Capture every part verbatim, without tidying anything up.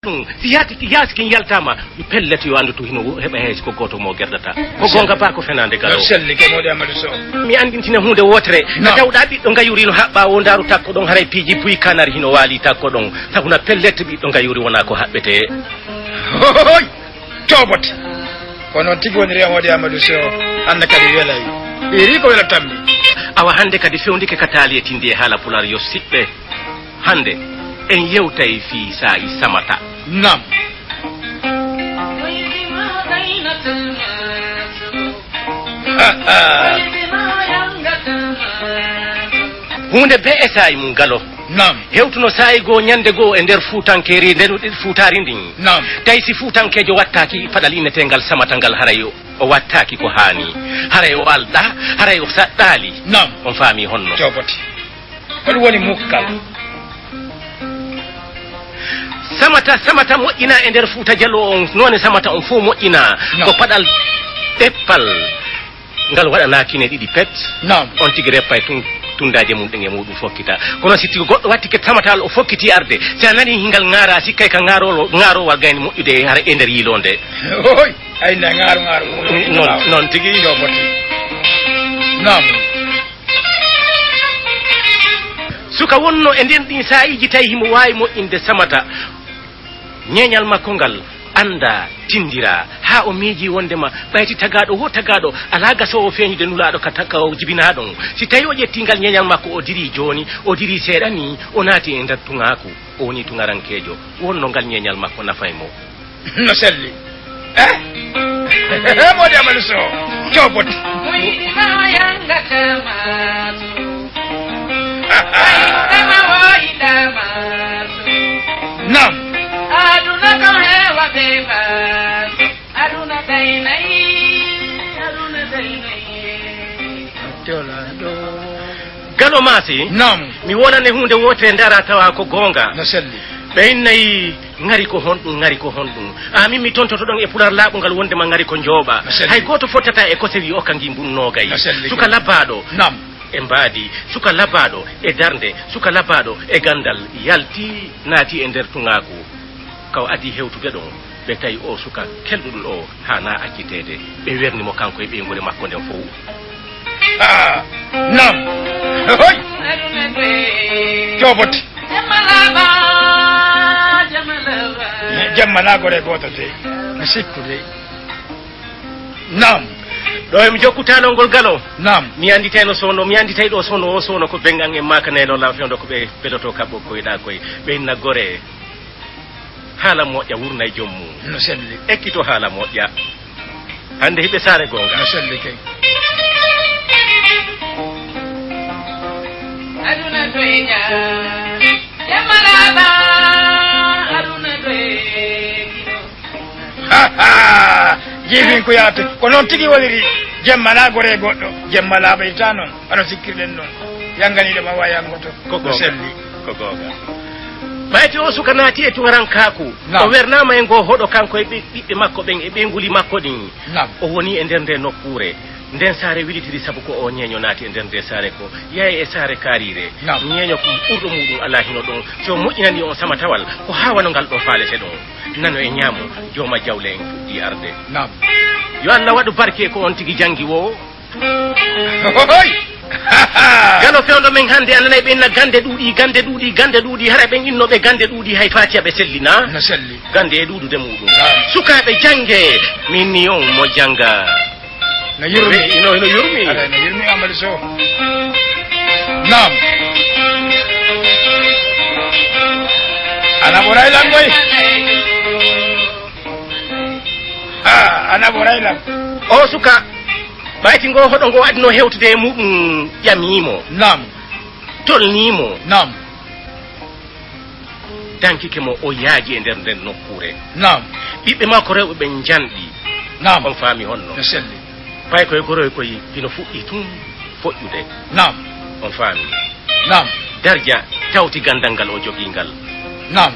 Ɗum, si yaati, yaasi kin yaltaama, pellet yo anndu to hino heɓa hay si ko gooto mo gerdata. Ko goonga baa ko fenaande Galo. No selli, ko moodi Amadou Sow. Mi anndintina huunde wootere. No. Ka tawɗaa ɓiɗɗo ngayuri no haɓɓaa woo, ndaaru takko ɗon, haray piiji buy kanari hino waali takko ɗon. Sabu na pellet ɓiɗɗo ngayuri wonaa ko haɓɓetee. Hohoy! Toobote. Ko noon tigi woni remoode Amadou Sow. Hannde kadi welay. Ɓeeri ko wela tammi. Awa hannde kadi fewndike ka taali e tindi e haala Pulaar yo siɓɓe. Hannde, en yewtay fii saa'i Samata. Naam. Huunde bee e saa'i mum Galo. Naam. Hewtuno saa'i goo ɲande goo e nder fuutankeeri, nder fuutaari ndin. Naam. Tawi si fuutankeejo wattaaki paɗal inneteengal Samata ngal, haray o, o wattaaki ko haani. Haray o alɗaa, haray o saɗɗaali. Naam. On faamii honno? Joobote. Ko ɗum woni mukkal. Samata, Samata moƴƴinaa e nder Fuuta Jaloo on, noone Samata on fow moƴƴinaa. Naam. Ko paɗal ɗeppal. Ngal waɗanaa kine ɗiɗi pet. Naam. On tigi reppay tun, tundaaje mum ɗen e muɗum fokkita. Kono si tigi goɗɗo wattike Samata o fokkitii arde, si a nanii hingal ŋaaraa, sikkay ka ŋaaroolo-, ŋaaroowal gayni moƴƴude e har-, e nder yiiloonde. Oy, ay na ŋaaru, ŋaaru. Non, non tigi. Yo bote. Naam. Suka wonno e nder ɗin saa'iiji tawi himo waawi moƴƴinde Samata. Ñeeñal makko ngal anndaa, tinndiraa, haa o miijii wonndema ɓayti tagaaɗo woo tagaaɗo alaa gasoowo feeñude Nulaaɗo ka ta-, ka o jibinaa ɗon. Si tawii o ƴettii ngal ñeeñal makko, o dirii jooni, o dirii seeɗa nii, o naati e nder tuŋaaku, o wonii tuŋarankeejo, wonno ngal ñeeñal makko nafay mo. No selli. Eh? Moodi Amadou Sow, coopot. Naam. Aduna ko heewa bee baasu. Aduna daynay, aduna daynay. Galo Maasi. Naam. Mi wolane huunde wootere, ndaara tawa ko goonga. No selli. Ɓe innay, ŋari ko honɗum, ŋari ko honɗum? A min mi tontoto ɗon e Pulaar laaɓungal wonndema ŋari ko njooɓa. No selli. Hay gooto fottata e kosewi okka ngi mbun noogay. No selli. Suka labaaɗo. Naam. E mbaadi, suka labaaɗo e darnde, suka labaaɗo e ganndal, yalti, naati e nder tuŋaaku. Ka o adii hewtude ɗon, ɓe tawi oo suka kelɗuɗo ɗoo haanaa acciteede. Ɓe werni mo kanko e ɓeynguure makko nden fow. Ah, naam. Hoy! Coobot. Jemma naa gore gooto de. Mi sikku de. Naam. Ɗo e mi jokku taalol ngol Galo. Naam. Mi annditayno soono, mi annditay ɗo soono, o soono ko bengan en maakanayno lan fewndo ko ɓe pelotoo kaɓɓo koyɗaa koy. Ɓe inna gore. Haala moƴƴa wurnay joom mum. No selli. Ekkito haala moƴƴa. Hannde hiɓe saare goonga. No selli kay. Aduna to e ɲa-, ƴammalaa ba, aduna to e kino. Jiibin ko yaatu. Ko noon tigi woniri. Jemma alaa gore e goɗɗo. Jemma laaɓayta noon. Wano sikkirɗen noon. Yanganiiɗo ma wa yangoto. Ko goonga. Selli. Ko goonga. Ɓayti o suka naati e tuŋarankaaku. Naam. O wernaama e ngoo hoɗo kanko e ɓi-, ɓiɓɓe makko ɓen e ɓeynguuli makko ɗin. Naam. O woni e nder ndee nokkuure. Nden saare wilitiri sabu ko o ɲeeɲo naati e nder ndee saare ko yaye e saare kaariire. Naam. Ɲeeɲo ko ɓurɗo muuɗum alaa hino ɗon. Si o moƴƴinanii on samatawal, ko haa wano ngal ɗoo faalete ɗon. Nano e ɲaamo, jooma jawle en fuɗɗii arde. Naam. Yo Alla waɗu barke e ko on tigi janngi woo. Hohoy! Galo fewndo men hannde, a nanay ɓe inna gannde ɗuuɗii, gannde ɗuuɗii, gannde ɗuuɗii, hara ɓen inno ɓe gannde ɗuuɗii, hay Faatiya ɓe sellinaa. No selli. Gannde e ɗuuɗude muuɗum. Naam. Sukaaɓe janngee, mi inni on mo jannga. No yurmi. Ino, ino yurmi. Alay, no yurmi Amadou Sow. Naam. Ana ɓoray lan koy. Ha, ana ɓoray lan. O suka, ɓayti ngo hoɗo ngo adino hewtude e muɗum, ƴamii mo. Naam. Tolnii mo. Naam. Dankike mo, o yaaji e nder nden nokkuure. Naam. Ɓiɓɓe makko rewɓe ɓen njanɗi. Naam. On faami honno? No selli. Ɓay koye goroy koy hino fuɗɗi tun foƴƴude. Naam. On faami? Naam. Darja tawti gandal ngal o jogii ngal. Naam.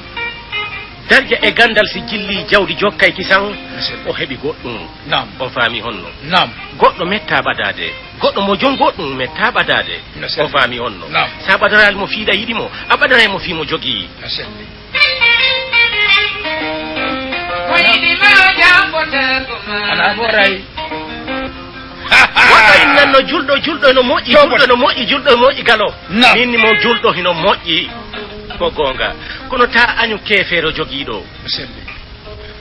Darja e gandal si jilli jawdi jokkay kisan, no selli, o heɓi goɗɗum. Naam. On faami honno? Naam. Goɗɗo metta ɓadaade. Goɗɗo mo jon goɗɗum metta ɓadaade. No selli. On faami honno? Naam. Sa ɓadoraali mo fii ɗa yiɗi mo, a ɓadoray mo fii mo jogii. No selli. Ana ɓoray. Woɓɓe innanno julɗo, julɗo no moƴƴi, julɗo no moƴƴi, julɗo no moƴƴi galo. Naam. Min mo julɗo hino moƴƴi. Ko goonga. Kono taa añu keefeero jogiiɗo.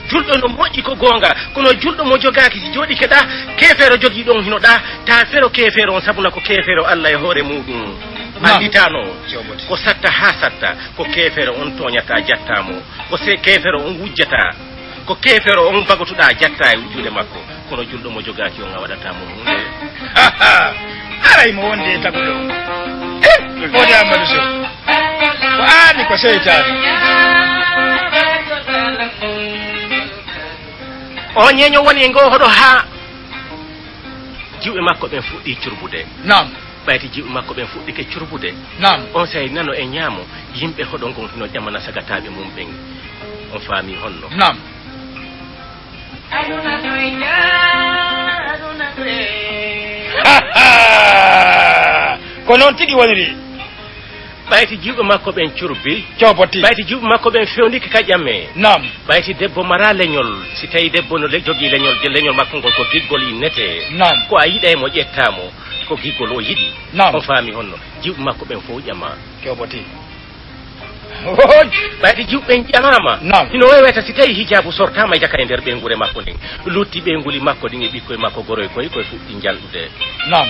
Julɗo no moƴƴi ko goonga, kono julɗo mo jogaaki si jooɗike ɗa, keefeero jogiiɗo on hino ɗa, taa fero keefeero on sabuna ko keefeero Alla e hoore muuɗum. Naam. Annditano. Jobote. Ko satta haa satta, ko keefeero on tooñata jatta mo, ko se keefeero on wujjata. Ko keefeero on bagotoɗaa jattaa e juuɗe makko, kono julɗo mo jogaaki on a waɗataa mo huunde. Haray mo wondi e taguɗo on. Eh, woni Ammadu Sow. Ko aani ko seytaane. O ñeeño woni e ngoo hoɗo haa juuɗe makko ɓen fuɗɗi curbude. Naam. Ɓayti jiwɓe makko ɓen fuɗɗike curbude. Naam. Onsay nano e ñaamo, yimɓe hoɗo ngon hino ƴamana sagataaɓe mum ɓen. On faamii honno? Naam. Ko non tigi woniri. Ɓayti jiwɓe makko ɓen curbi. Coopoti. Ɓayti jiwɓe makko ɓen fewndike ka ƴamme. Naam. Ɓayti debbo maraa leñol, si tawii debbo no le-, jogii leñol, je leñol makko ngol ko giggol innetee. Naam. Ko a yiɗay mo ƴettaa mo, ko giggol o yiɗi. Naam. On faami honno? Jiwɓe makko ɓen fow ƴama. Coopoti. Hoj! Ɓayde jiwɓe ɓen ƴamaama. Naam. Hino weweta si tawii hijaabu sortaama e jaka e nder ɓeynguure makko ndin. Lutti ɓeynguli makko ɗin e ɓikkoy makko goroy koy, koy fuɗɗi njalɗude. Naam.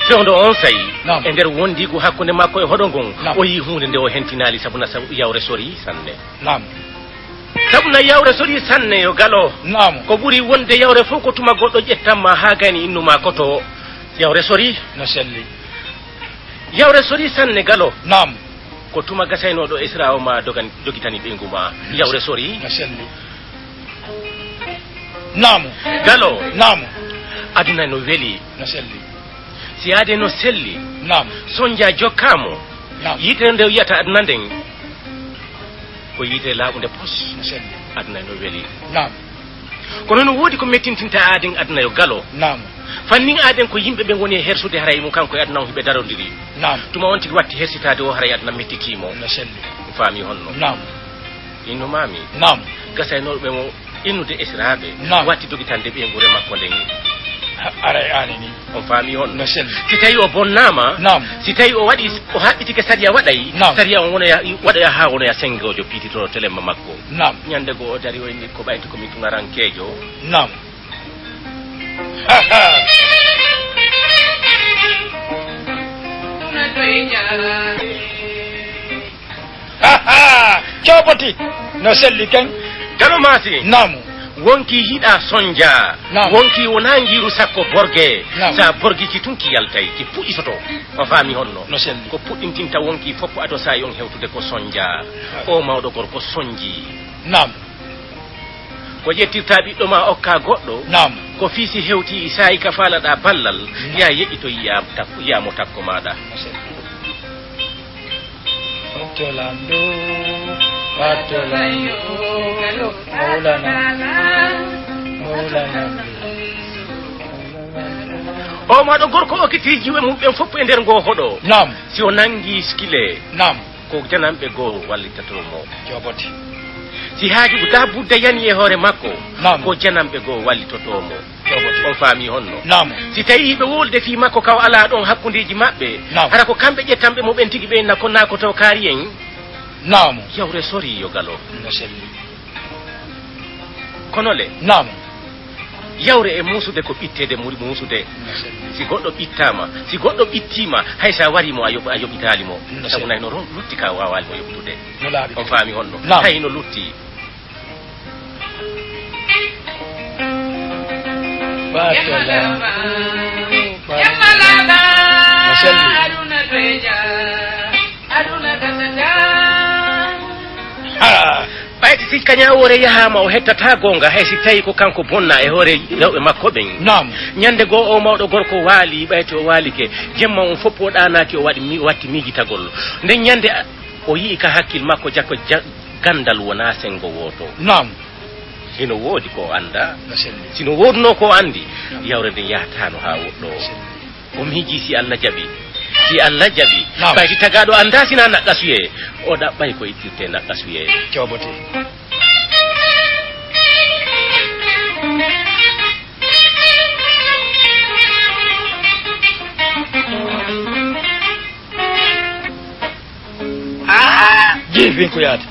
Fewndo on sa'i, naam, e nder wondiigu hakkunde makko e hoɗo ngon, naam, o yi'i huunde nde o hentinaali sabu na sabu yawre sorii sanne. Naam. Sabu na yawre sorii sanne yo galo. Naam. Ko ɓuri wonde yawre fow ko tuma goɗɗo ƴettan ma haa gayni innu ma koto. Yawre sorii. No selli. Yawre sorii sanne galo. Naam. Ko tuma gasaynooɗo Israa o ma dogan-, dogitani ɓeyngu ma. Yawre sorii. No selli. Naam. Galo. Naam. Aduna no weli. No selli. Si yaade no selli. Naam. Sonja jokkaamo. Naam. Yitere nde wiyata aduna nden. Ko yiite laaɓunde pos. No selli. Aduna no weli. Naam. Kono no woodi ko mettintinta aaden aduna yo galo. Naam. Fannin aaden ko yimɓe ɓen woni e hersude haray mo kanko e aduna on hiɓe darondiri. Naam. Tuma on tigi watti hersitaade o haray aduna mettitii mo. No selli. Mi faami honno. Naam. Innu maami. Naam. Gasaynooɓe mo innude esiraaɓe. Naam. Watti dogitande ɓeynguure makko nden. Ha, aray aani ni. On faami honno? No selli. Si tawii o bonnaama, naam, si tawii o waɗii, o haɓɓitike sariya waɗay, naam, sariya on wonoya, waɗoya haa wonoya sengoojo piititoro telemma makko. Naam. Ñande goo o dari o inni ko ɓayti ko mi tunarankeejo. Naam. Coopoti no selli ken. Galo maasi. Naam. Wonkii yiɗaa sonjaa. Naam. Wonkii wonaa njiiru sakko borge. Naam. Sa borgi ki tun ki yaltay, ki puɗɗitoto. O faami honno? No selli. Ko puɗɗintinta wonkii fof ado saa'i on hewtude ko sonjaa. Naam. O mawɗo gorko sonjii. Naam. Ko ƴettirta ɓiɗɗo ma okka goɗɗo. Naam. Ko fii si hewtii saa'i ka faalaɗaa ballal, naam, yaa yeƴƴito yi'aa tak-, yi'aa mo takko maaɗa. No selli. Watto lanɗo, watto lanɗo, Mawlana, Mawlana. O mawɗo gorko okkiti jiwɓe mum ɓen fof e nder ngoo hoɗo. Naam. Si o nangi skile. Naam. Ko jananɓe goo wallitotoo mo. Jobote. Si haaju daa budda yani e hoore makko, naam, ko jananɓe goo wallitotoo mo. On faami honno? Naam. Si tawii hiɓe wowlude fii makko, kaw alaa ɗon hakkundeeji maɓɓe, naam, hara ko kamɓe ƴettanɓe mo ɓen tigi ɓen na ko, na ko to kaari en? Naam. Yawre sorii yo galo. No selli. Kono le, naam, yawre e muusude ko ɓitteede muri muusude. No selli. Si goɗɗo ɓittaama, si goɗɗo ɓittiima, hay so a warii mo, a yoɓ-, a yoɓitaali mo. No selli. Sabu nay no ron-, lutti ka waawaali mo yoɓtude. No laaɓi. On faami honno? Naam. Hay no lutti. Batala. Masalli. Ha. Ɓayde si ka ñaawoore yahaama, o hettataa goonga, hay si tawii ko kanko bonnaa e hoore rewɓe makko ɓen. Naam. Ñande goo, o mawɗo gorko waali, ɓayti o waalike. Jemma on fof o ɗaanaaki, o waɗi mi-, watti miijitagol. Nden ñande, a-, o yi'i ka hakkil makko jakko ja-, gandal wonaa sengo wooto. Naam. Hino woodi ko o anndaa. No selli. Si no woodunoo ko o anndi, naam, yawre nden yahataano haa woɗɗoo. No selli. O miijii si Alla jaɓi. Si Alla jaɓi. Naam. Ɓayti tagaaɗo anndaa sinaa naqqasuyee. O ɗaɓɓay ko ittirtee naqqasuyee. Joobote. Fin ko yaade.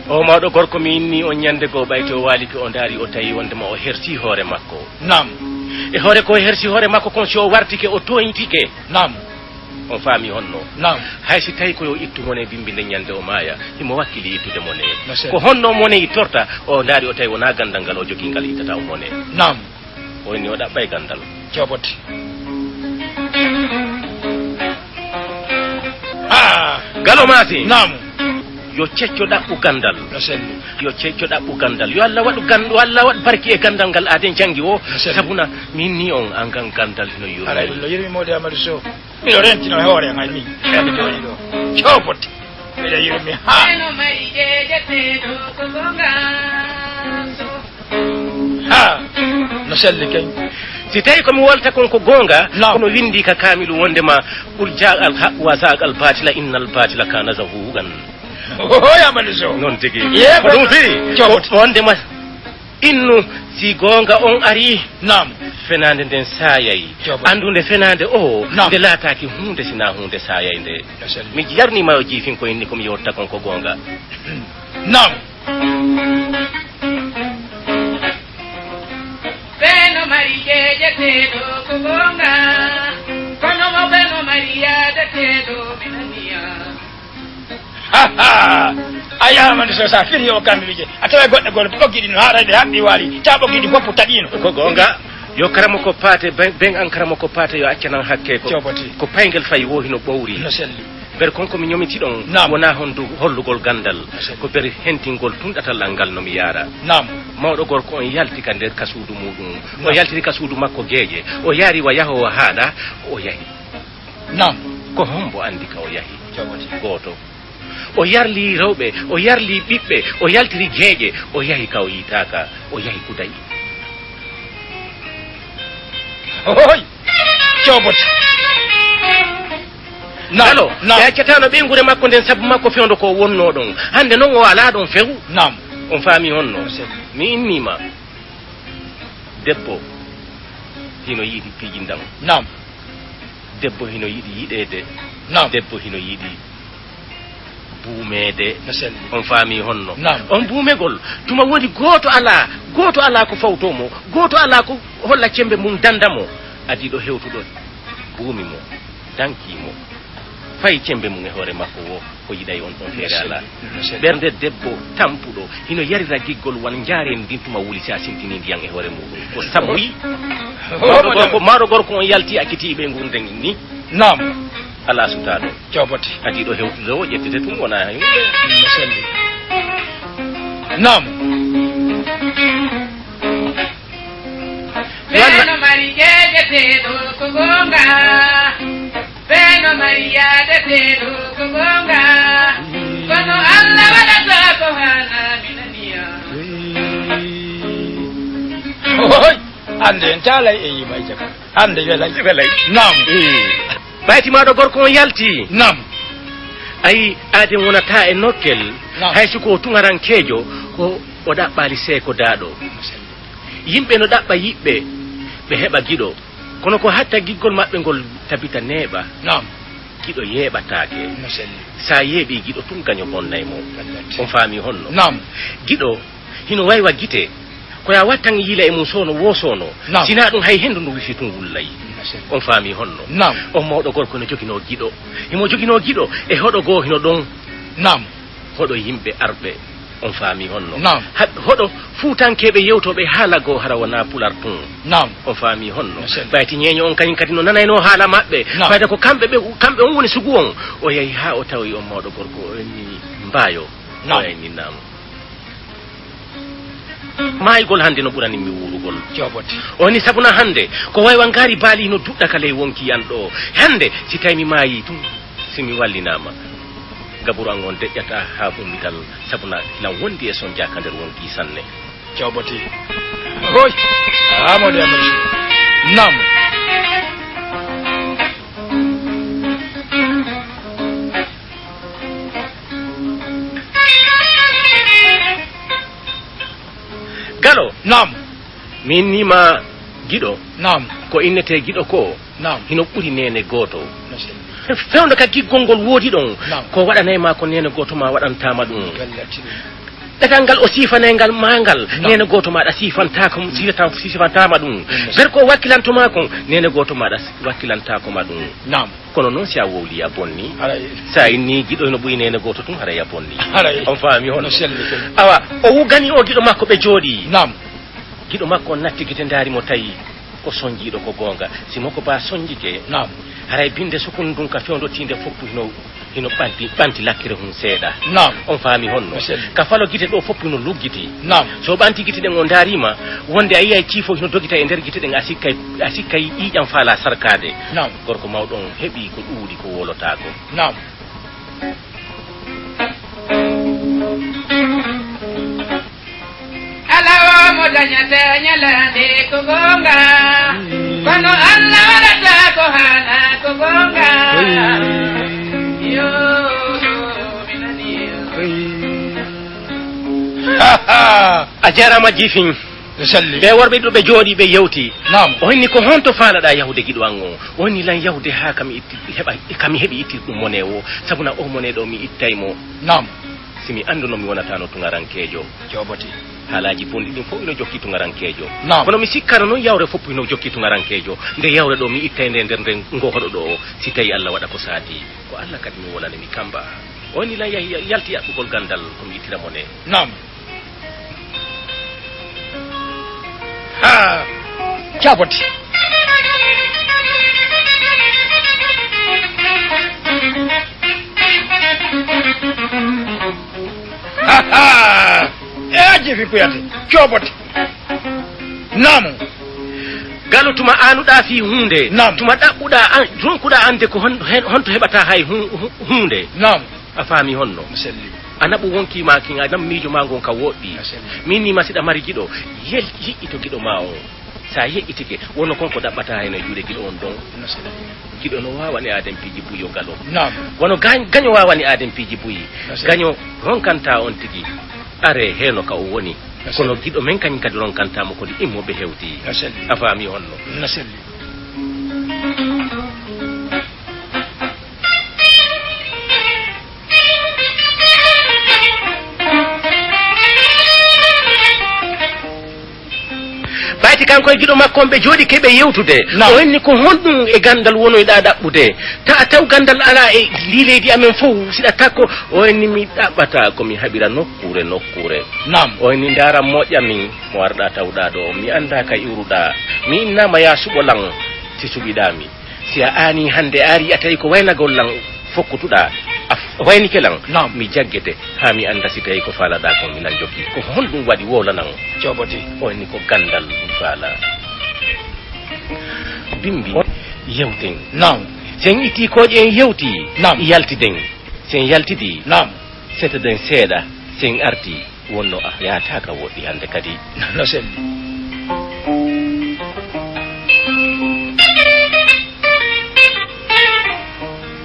O mawɗo gorko, mi inni on ɲande goo, ɓayti o waalike, o ndaari, o tawi wondema o hersi hoore makko. Naam. E hoore ko o hersi hoore makko kon, si o wartike, o tooɲtike. Naam. On faami honno? Naam. Hay si tawi ko yo ittu mone bimbi nden ɲande o maaya, himo wakkili ittude mone. No sell. Ko honno mone ittorta? O ndaari, o tawi wonaa gandal ngal o jogii ngal ittata o mone. Naam. O inni o ɗaɓɓay gandal. Joobote. Ah. Galo maasi. Naam. Yo cecco ɗaɓɓu gandal. No selli. Yo cecco ɗaɓɓu gandal. Yo Alla waɗu gan-, yo Alla waɗu barki e gandal ngal aaden jangi o. No selli. Sabuna min ni on an gan gandal hino yurmi. Aray, no yurmi Mawde Amadou Sow. Miɗo rentino e hoore an, ay min. Miɗo jooɗi ɗo. Joobote. Miɗo yurmi, ha. Eno mari jeejeteeɗo ko gonga so. Ha. No selli kay. Si tawi ko mi wolta kon ko goonga, naam, kono windi ka kaamilu wondema, "Qul jaa al haq wa zaaq al baatila, inna al baatila kaana zahuuqan." O yamani so. Non tigi. Ye, ko ɗum fii. Joobote. Wondema, innu, si goonga on ari, naam, fenaande nden saayay. Joobote. Anndu nde fenaande o, naam, nde laataaki huunde sinaa huunde saayay nde. No selli. Mi yarnii ma o jiifin ko inni ko mi yotta kon ko goonga. Naam. Beno mari jeejeteeɗo ko goonga, kono mo beno mari yaadeteeɗo mi naniya. Ha, ha. A yaha man so sa firi o kamɓe wije. A tawa goɗɗe gol ɓoggi ɗin no haarayɓe haɓɓi waali. Ta ɓoggi ɗin fof taɗino. Ko goonga. Yo karamo ko paate, ben, ben an karamo ko paate yo accanan hakke ko. Joobote. Ko payngel fayi wo hino ɓowri. No selli. Ber kon ko mi ɲomiti ɗon, naam, wonaa hondu-, hollugol gandal, masha Allah, ko ber hentingol tun ɗatal an ngal no mi yaara. Naam. Mawɗo gorko on yalti ka nder ka suudu muɗum. O, naam, yaltiri ka suudu makko geeƴe. O yaari wa yahoowo haaɗa, o yahi. Naam. Ko hombo andi ka o yahi? Jawati. Gooto. O yarli rewɓe, o yarli ɓiɓɓe, o yaltiri geeƴe, o yahi ka o yiitaaka, o yahi kuday. Hohoy! Joobote. Naam, Galo, naam. Ɓe accataano ɓeynguure makko nden sabu makko fewndo ko wonnoo ɗon. Hannde non o alaa ɗon few. Naam. On faami honno? Sey. Mi innii ma. Debbo hino yiɗi piiji ndam. Naam. Debbo hino yiɗi yiɗeede. Naam. Debbo hino yiɗi buumeede. No selli. On faami honno? Naam. On buumegol, tuma woni gooto alaa, gooto alaa ko fawtoo mo, gooto alaa ko holla cemmbe mum dannda mo. Adii ɗo hewtuɗo buumi mo, dankii mo, fayi cemmbe mum e hoore makko woo, ko yiɗay on ɗon feere alaa. No selli. No selli. Ɓernde debbo tampuɗo hino yarira giggol wan njaareendi ndin tuma wuli si a sintinii ndiyan e hoore muuɗum. Ko sabu wi. Mawɗo gorko, mawɗo gorko on yalti, accitii ɓe nguurnden ni. Naam. Alaa sutaaɗo. Joobote. Adii ɗo hewtude o, ƴettete tun wonaa hewtude. No selli. Naam. Walla. Ɓe no mari jeejeteeɗo ko goonga. Ɓe no mari yaadeteeɗo ko goonga. Kono Alla waɗata ko haanaa mi naniya. Ohoy! Hannde en taalay e yimayja kan. Hannde welay. Welay. Naam. Mm. Ɓayti maaɗo gorko on yalti. Naam. Ayi, aaden wonataa e nokkel. Naam. Hay si ko o tuŋarankeejo, ko o ɗaɓɓaali seekodaaɗo. Yimɓe no ɗaɓɓa yiɓɓe, ɓe heɓa giɗo. Kono ko hatta giggol maɓɓe ngol tabita neeɓa. Naam. Giɗo yeeɓataake. No selli. Sa yeeɓii giɗo tun gaɲo bonnay mo. Wallaahi. On faami honno? Naam. Giɗo hino waywa gite. Ko ya wattan yiila e mum soono woo soono. Naam. Sinaa ɗum hay henndu ndu wifi tun wullay. No selli. On faami honno? Naam. On mawɗo gorko no joginoo giɗo. Himo joginoo giɗo e hoɗo goo hino ɗon. Naam. Hoɗo yimɓe arɓe. On faami honno? Naam. Ha-, hoɗo fuutankeeɓe yewtooɓe haala goo hara wonaa pular tun. Naam. On faami honno? No selli. Ɓayti ɲeeɲo on kaɲum kadi no nanaynoo haala maɓɓe. Naam. Fayda ko kamɓe ɓe, kamɓe on woni sugu on. O yahi haa o tawi on mawɗo gorko, o inni mbaayo. Naam. O inni naam. Maayugol hannde no ɓurani mi wuurugol. Joobote. O inni sabuna hannde ko waywa ngaari baali no duɗɗa ka ley wonki an ɗoo. Hannde si tawi mi maayii tun, si mi wallinaama, gaburu an on deƴƴataa haa ummital, sabuna hilan wondi e sonja ka nder wonki sanne. Joobote. Hoy! Amadou Amadou. Naam. Galo. Naam. Min ni ma giɗo. Naam. Ko innetee giɗo ko, naam, hino ɓuri neene gooto. No selli. Fewndo ka giggol ngol woodi ɗon, naam, ko waɗanay ma ko neene gooto ma waɗantaa ma ɗum. Wallati ɗum. Ɗatal ngal o siifanay ngal ma ngal, naam, neene gooto maaɗa siifantaako, siifanta-, siifantaa ma ɗum. Ɗum no selli. Ber ko wakkilanto ma kon, neene gooto maaɗa s-, wakkilantaako ma ɗum. Naam. Kono non si a wowlii a bonnii, haray. Si a innii giɗo no ɓuri neene gooto tun, haray a bonnii. Haray. On faami hono? No selli kay. Awa, o wugani o giɗo makko ɓe jooɗii. Naam. Giɗo makko on natti gite ndaari mo tawi ko sonjiiɗo ko goonga. Si mo ko baa sonjike, naam, haray binde sukun ndun ka fewndo tiinde foppu hino, hino ɓanti, ɓanti lakkere hun seeɗa. Naam. On faami honno? No selli. Ka falo gite ɗoo foppu hino luggiti. Naam. So ɓanti gite ɗen o ndaariima, wonde a yi'ay ciifo hino dogita e nder gite ɗen, a sikkay, a sikkay ƴiiƴan faalaa sarkaade. Naam. Gorko mawɗo on heɓi ko ɗuuɗi ko wowlotaako. Naam. Alaa mo dañata ñalaande ko goonga, kono Alla waɗata ko haala ko goonga. Yo, mi nani. A jaaraama Jifin. Ɓe salli. Ɓe worɓe ɗiɗo ɓe jooɗii, ɓe yewti. Naam. O inni, "Ko honto faalaɗaa yahude giɗo an on?" O inni, "Lan yahude haa ka mi itti-, heɓa, ka mi heɓi ittirɗum mone o, sabuna o mone ɗo mi ittay mo." Naam. Si mi annduno mi wonataano tungarankeejo. Joobote. Haalaaji bonɗi ɗin fow ino jokki tungarankeejo. Naam. Kono mi sikkano non yawre fow ino jokki tungarankeejo. Nde yawre ɗo mi ittay nde nder nden ngo hoɗo ɗo, si tawi Alla waɗa ko saati. Ko Alla kadi mi wolani mi kamba. O inni lan yahi yalti yaɓɓugol gandal ko mi ittira mone. Naam. Haa. Jaboti. Haa. E aji fi kuyate. Jaboti. Naam. Galu tuma aanuɗaa fii huunde. Naam. Tuma ɗaɓɓuɗaa an-, ronkuɗaa annde ko hon-, hen-, honto heɓataa hay hu-, hu-, huunde. Naam. A faami honno? Mi selli. A naɓu wonkii maa kin, a nam miijo maa ngon ka woɗɗi. Mi selli. Min nii ma siɗa mari giɗo, yel-, yeƴƴito giɗo maa on. Sa yeƴƴitike, wono kon ko ɗaɓɓataa hen e juuɗe giɗo on ɗon. Mi selli. Giɗo no waawani aaden piiji buy yo galo. Naam. Wono gañ-, gaño waawani aaden piiji buy. Mi selli. Gaño ronkantaa on tigi. Are heno ka o woni. Mi selli. Kono giɗo men kañum kadi ronkantaa mo kadi immo ɓe hewti. Mi selli. A faami honno? Mi selli. Ɓayti kanko e giɗo makko on ɓe jooɗike ɓe yewtude. Naam. O inni ko honɗum e gandal wonoyɗaa ɗaɓɓude? Ta a taw gandal alaa e ndii leydi amen fow siɗa takko. O inni mi ɗaɓɓata ko mi haɓira nokkuure nokkuure. Naam. O inni ndaara moƴƴa min mo arɗaa tawɗaa ɗo. Mi anndaa ka iwruɗaa. Mi innaama yaa suɓo lan si suɓiɗaa mi. Si a aanii hannde, a arii a tawi ko waynagol lan fokkutuɗaa, a f-, waynike lan, naam, mi jaggete haa mi annda si tawi ko faalaɗaa kon mi lan jokki. Ko honɗum waɗi wowlanan? Jooɓote. O inni ko ganndal mi faalaa. Bimbi, yewten. Naam. Si en ittii kooƴe en yewtii, naam, yaltiden. Si en yaltidii, naam, setoɗen seeɗa, si en artii. Wonno a yaata ka woɗɗi hannde kadi. No selli.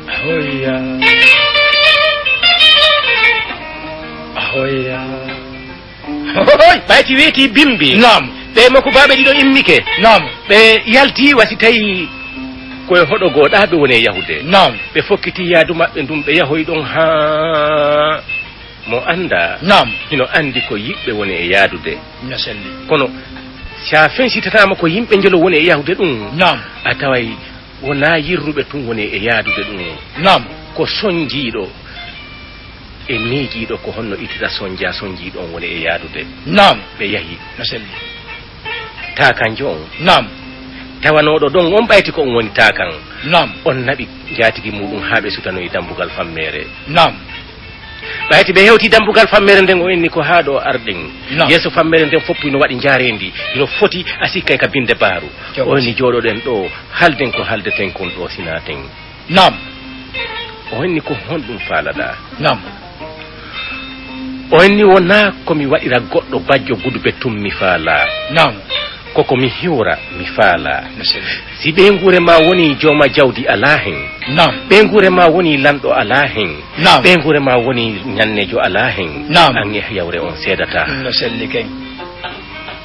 Ahoya. Ahoya. Hoy! Ɓayti weeti bimbi. Naam. Ɓe makko baaɓe ɗiɗo immike. Naam. Ɓe yalti wasi tawi ko e hoɗo goo ɗaa ɓe woni e yahude. Naam. Ɓe fokkiti yaadu maɓɓe ndun ɓe yahoy ɗon haa mo anndaa, naam, hino anndi ko yiɓɓe woni e yaadude. No selli. Kono si a fensitataama ko yimɓe njelo woni e yahude ɗum, naam, a taway wonaa yirruɓe tun woni e yaadude ɗum. Naam. Ko sonjiiɗo e miijiiɗo ko honno itira sonjaa sonjiiɗo on woni e yaadude. Naam. Ɓe yahi. No selli. Taakanjo on. Naam. Tawanooɗo ɗon on ɓayti ko on woni taakan. Naam. On naɓi njaatigi muuɗum haa ɓe sutanoyi dambugal fammeere. Naam. Ɓayti ɓe hewti dambugal fammeere nden, o inni ko haa ɗo arɗen. Naam. Yeeso fammeere nden fof hino waɗi njaareendi, hino foti a sikkay ka binde baaru. Jawdi. O inni jooɗoɗen ɗo, halden ko haldeten kon ɗo sinaten. Naam. O inni ko honɗum faalaɗaa? Naam. O inni wonaa ko mi waɗira goɗɗo bajjo guduɓe tun mi faalaa. Naam. Ko ko mi hiwra mi faalaa. No selli. Si ɓeynguure maa woni jooma jawdi alaa hen. Naam. Ɓeynguure maa woni lanɗo alaa hen. Naam. Ɓeynguure maa woni ñanneejo alaa hen. Naam. An e yawre on seedataa. No selli kay.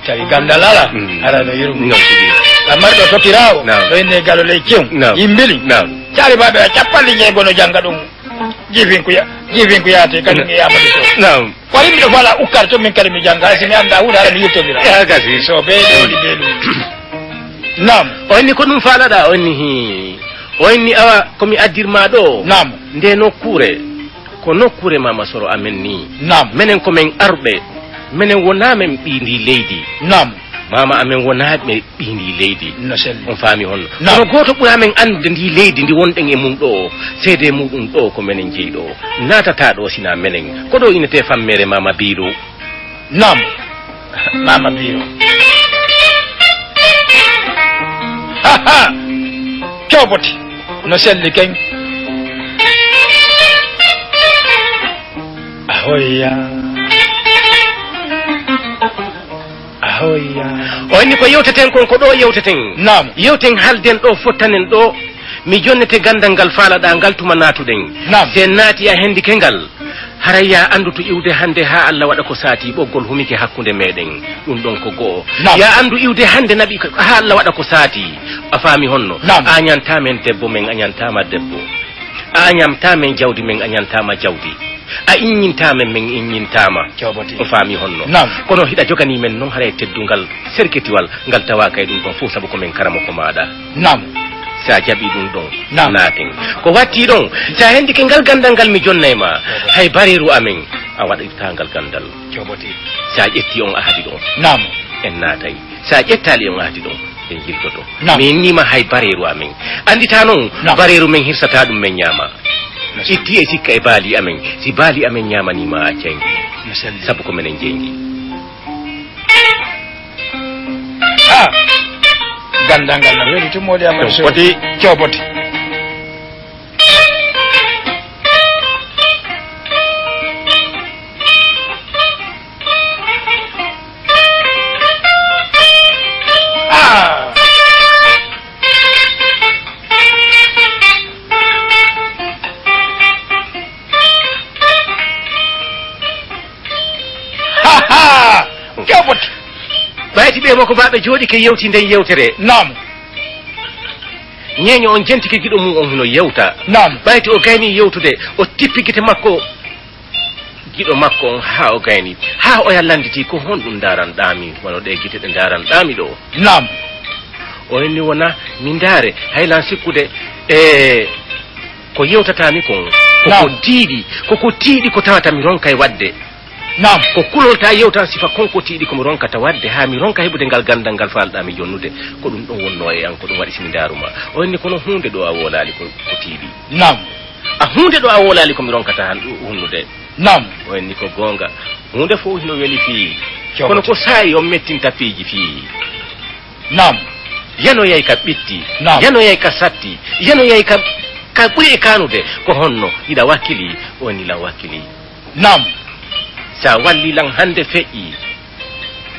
Tawi ganndal alaa, mm, alaa no yurmi. Non tigi. Ammarɗo tokiraawo, naam, no innee Galo ley Cew, naam, Yimbili. Naam. Taalibaaɓe a cappanɗe jeego no jannga ɗum. Jiifinku ya-, jiifinku yaate, kañum e Amadou Sow. Naam. Ko ari miɗo faala ukkar to min kadi mi jannga, si mi anndaa huunde hara mi yettondiraa. Yaa gasi. So bee ɗo waɗi bee ɗum. Naam. O inni ko ɗum faalaɗaa, o inni hii. O inni awa ko mi addirmaa ɗoo. Naam. Nde nokkuure, ko nokkuure Maama Soro amen nii. Naam. Menen ko men arɓe, menen wonaa men ɓii ndii leydi. Naam. Maama amen wonaa ɓe ɓii ndii leydi. No selli. On faami honno? Naam. Kono gooto ɓuraa men anndude ndii leydi ndi wonɗen e mun ɗoo, seedee muuɗum ɗoo ko menen jeyi ɗoo. Naatataa ɗoo sinaa menen. Ko ɗoo innetee fammeere Maama Biiru. Naam. Maama Biiru. Ha, ha. Cooboti. No selli ken. Ahoyya. Ahoyya. O inni ko yewteten kon, ko ɗoo yewteten. Naam. Yewten, halden ɗoo, fottanen ɗoo. Mi jonnete ganndal ngal faalaɗaa ngal tuma naatuɗen. Naam. Si en naati a hendike ngal, haray yaa anndu to iwde hannde haa Alla waɗa ko saatii, ɓoggol humike hakkunde meɗen. Ɗum ɗon ko go'o. Naam. Yaa anndu iwde hannde naɓi ko, haa Alla waɗa ko saatii. A faami honno? Naam. A añantaa men debbo, men añantaa ma debbo. A añantaa men jawdi, men añantaa ma jawdi. A iññintaa men, men iññintaa ma. Cooboti. O faami honno? Naam. Kono hiɗa joganii men non haray teddungal serketiwal ngal tawaaka e ɗum ɗon fof, sabu ko men karamoko maaɗa. Naam. Si a jaɓii ɗum ɗon, naam, naaten. Ko wattii ɗon, si a hendike ngal ganndal ngal mi jonnay ma, hay bareeru amen, a waɗirtaa ngal ganndal. Cooboti. Si a ƴettii on ahadi ɗon, naam, en naatay. Si a ƴettaali on ahadi ɗon, en yiltoto. Naam. Mi innii ma hay bareeru amen. Annditaa non, naam, bareeru men hirsataa ɗum men ñaama. Itti e sikka e baali amen. Si baali amen ñaamanii ma, a accay ngi. Sabu ko menen jeyi ngi. Ha! Ganndal ngal no weli tun, Moodi Amadu Sow. Cooboti. Cooboti. Ah! Ha, ha! Jawbot! Ɓayti ɓe mo ko baɓe jooɗi ke yewti nden yewtere. Naam. Ñeeño on jentike giɗo mum on hino yewta. Naam. Ɓayti o gayni yewtude, o tippi gite makko, giɗo makko on haa o gayni, haa oya landiti, ko honɗum ndaranɗaa mi, wano ɗe gite ɗe ndaranɗaa mi ɗo? Naam. O inni wona mi ndaare, hay lan sikkude, e, ko yewtataa mi kon, ko ko, naam, tiiɗi, ko ko tiiɗi ko tawata mi ronkay waɗde. Naam. Ko kulol ta yewtan sifa kon ko tiiɗi ko mi ronkata waɗde, haa mi ronka heɓude ngal ganndal ngal faalɗaa mi jonnude. Ko ɗum ɗon wonnoo e an, ko ɗum waɗi si mi ndaaruma. O inni kono huunde ɗo a woolaali ko, ko tiiɗi. Naam. A huunde ɗo a woolaali ko mi ronkata han-, hunnude. Naam. O inni ko goonga. Huunde fof hino weli fii. Coɓote. Kono ko saa'i on mettinta piiji fii. Naam. Yanoyay ka ɓitti. Naam. Yanoyay ka satti. Yanoyay ka, ka ɓuri e kaanude. Ko honno? Hiɗa wakkili? O inni lan wakkili. Naam. Sa walli lan hande feƴƴi.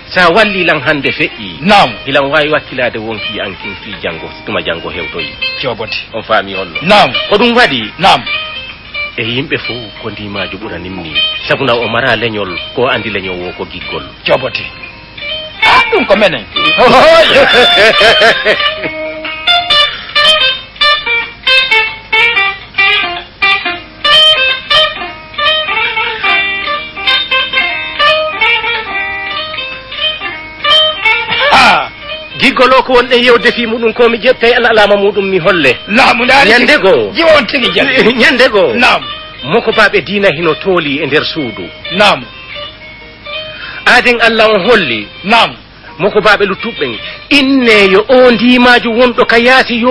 Sa walli lan hande feƴƴi. Naam. Hilan waawi wakkilaade wonkii an kin fii janngo, tuma janngo hewtoyi. Coɓote. On faami honno? Naam. Ko ɗum waɗi? Naam. E yimɓe fow ko ndimaaju ɓuranimmi. Sabu na o mara leñol, ko o andi leñol wo ko giggol. Coɓote. Ah, ɗum ko menen. Ah, giggol o ko wonɗen yewde fii muɗum ko mi ƴettay al-, alaama muɗum mi holle. Laamu ndaari. Ñande goo. Jiwo on tigi jali. Ñande goo. Naam. Moko baaɓe diina hino tooli e nder suudu. Naam. Aaden Allah on holli. Naam. Moko baaɓe luttuɓe ɓen, inne yo o ndimaaju wonɗo ka yaasi yo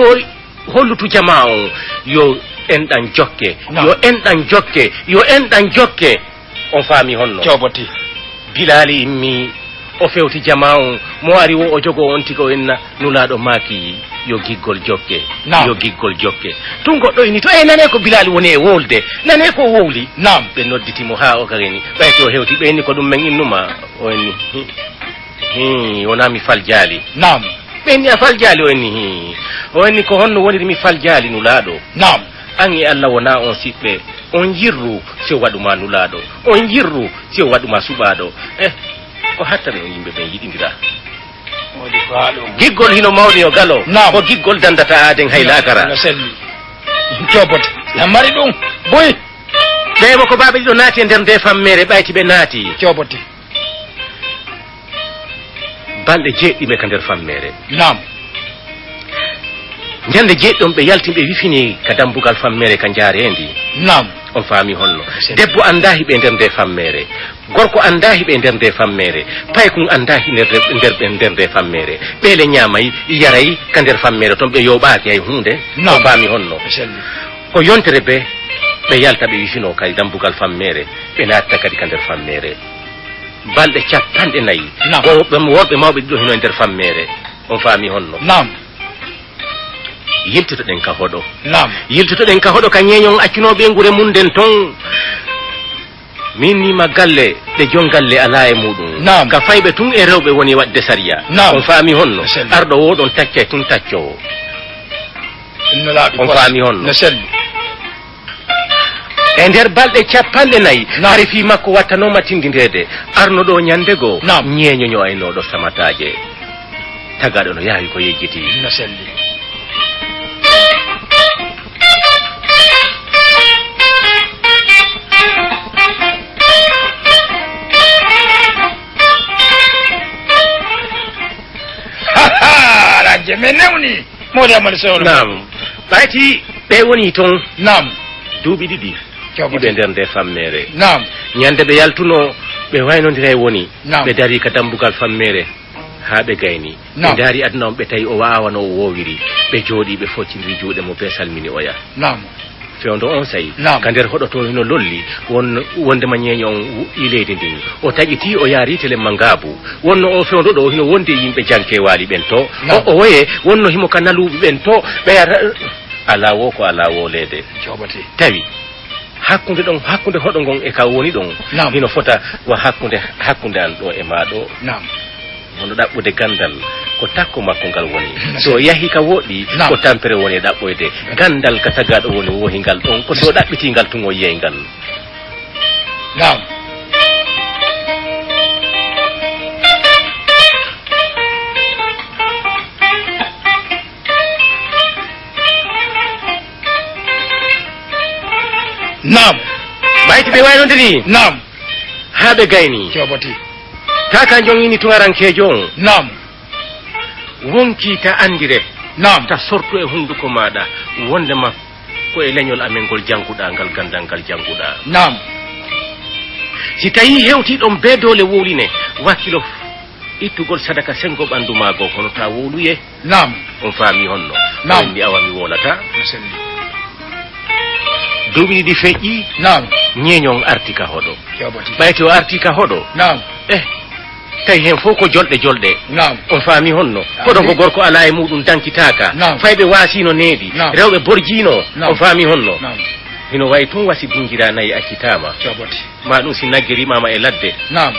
hollutu jamaa on, yo enɗan jokke, naam, yo enɗan jokke, yo enɗan jokke. On faami honno? Coɓote. Bilaali immi, o fewti jamaa on, mo ari wo o jogo on tigo inna, Nulaaɗo maaki, yo giggol jokke, naam, yo giggol jokke. Tun goɗɗo inni to, e nane ko Bilaali woni e wolde, nane ko wowli. Naam. Ɓe nodditi mo haa o garini, ɓay to o hewti, ɓe inni ko ɗum men innuma, o inni. Hii, wonaa mi faljaali. Naam. Ɓe inni a faljaali, o inni hii. O inni ko honno woniri mi faljaali Nulaaɗo? Naam. An e Allah wonaa on siɓɓe. On yirru si o waɗu ma Nulaaɗo. On yirru si o waɗu ma suɓaaɗo. Eh, Ko hatta ɓe on yimɓe ɓen yiɗindira. Moodi faaɗo. Giggol hino mawni yo galo. Naam. Ko giggol dandata aaden hay laakara. No selli. Cobote. Na mari ɗum. Boy. Ɓe mo ko baaɓe ɗiɗo naati e nder nde fammeere, ɓayti ɓe naati. Cobote. Balɗe jeeɗiɗi ka nder fammeere. Naam. Ñande jeeɗiɗon ɓe yalti, ɓe wifini ka dambugal fammeere ka njaareendi. Naam. On faami honno? Debbo anndaa hiɓe nder nde fammeere. Gorko anndaa hiɓe nder nde fammeere. Paykun anndaa hi nder, nder, nder, nder nde fammeere. Ɓe le ñaamay, yaray ka nder fammeere ton, ɓe yooɓaaki hay huunde. Naam. On faami honno? Ko yontere be, ɓe yalta, ɓe wifinoo kay dambugal fammeere, ɓe naatta kadi ka nder fammeere. Balɗe cappanɗe nayi. Naam. Worɓe, worɓe mawɓe ɗiɗo hino e nder fammeere. On faami honno? Naam. Yiltotoɗen ka hoɗo. Naam. Yiltotoɗen ka hoɗo ka ñeeño on accunoo ɓeynguure mun nden ton. Min nii ma galle, ɗe jon galle alaa e muɗum. Naam. Ka fayɓe tun e rewɓe woni waɗde sariya. Naam. On faami honno? No selli. Arɗo wo ɗon taccay tun taccoowo. Innolaaɓe On faami honno? No selli. E nder balɗe cappanɗe nayi, Naam. hari fii makko wattanooma tindindeede. Arno ɗoo ñande goo, Naam. ñeeño ño'aynooɗo samataaje. Tagaaɗo no yaawi ko yejjiti. No selli. Rajje men newni. Moodi Amadu Sewlo. Naam. Ɓayti ɓe woni ton. Naam. Duuɓi ɗiɗi. Cobote. Hiɓe nder nde fammeere. Naam. Ñande ɓe yaltunoo, ɓe waynondira e woni. Naam. Ɓe darii ka dambugal fammeere. Haa ɓe gayni. Naam. Ɓe ndaari aduna on, ɓe tawi o wa'aa wano o woowiri. Ɓe jooɗii, ɓe foccindiri juuɗe mo, bee salmini oya. Naam. Fewndo on saa'i, Naam. ka nder hoɗo to hino lolli, won-, wondema ñeeño on wuƴƴii leydi ndin. O taƴitii, o yaari telemma ngaabu. Wonno o fewndo ɗo hino wondi e yimɓe jankeewaali ɓen to. Naam. O, o woye, wonno himo ka naluuɓe ɓen to. Ɓe ara-, alaa wo ko alaa wooleede. Joɓate. Tawi. Hakkunde ɗon, hakkunde hoɗo ngon e ka woni ɗon, Naam. hino fota wa hakkunde, hakkunde an ɗo e maa ɗo. Naam. Hono ɗaɓɓude ganndal, ko takko makko ngal woni. So yahii ka woɗɗi, Naam. ko tampere woni e ɗaɓɓoyde. Ganndal ka tagaaɗo woni wohi ngal ɗon, ko so ɗaɓɓitii ngal tun o yiyay ngal. Naam. Naam. Ɓayti ɓe waynondiri. Naam. Haa ɓe gayni. Coɓati. Taa ka jongini tuŋarankeejo on. Naam. Wonkii ta anndire. Naam. Ta sortu e hunnduko maaɗa. Wonde ma ko e leñol amen ngol jannguɗaa ngal, ganndal ngal jannguɗaa. Naam. Si tawii hewtii ɗon bee doole wowline, wakkilo ittugol sadaka senngo ɓanndu maa goo, kono taa wowluyee. Naam. On faamii honno? Naam. Min mi awa mi wowlataa. No selli. Duuɓi ɗiɗi feƴƴii. Naam. Ñeeño on arti ka hoɗo. Jaabati. Ɓayti o arti ka hoɗo. Naam. Eh, tawi heen fof ko jolɗe jolɗe. Naam. On faamii honno? Naam. Hoɗo ngo gorko alaa e muuɗum dankitaaka. Naam. Fayɓe waasiino needi. Naam. Rewɓe borjiino. Naam. On faamii honno? Naam. Hino wayi tun wasi dingiraa nayi accitaama. Jaabati. Maa ɗum si nagge rimaama e ladde. Naam.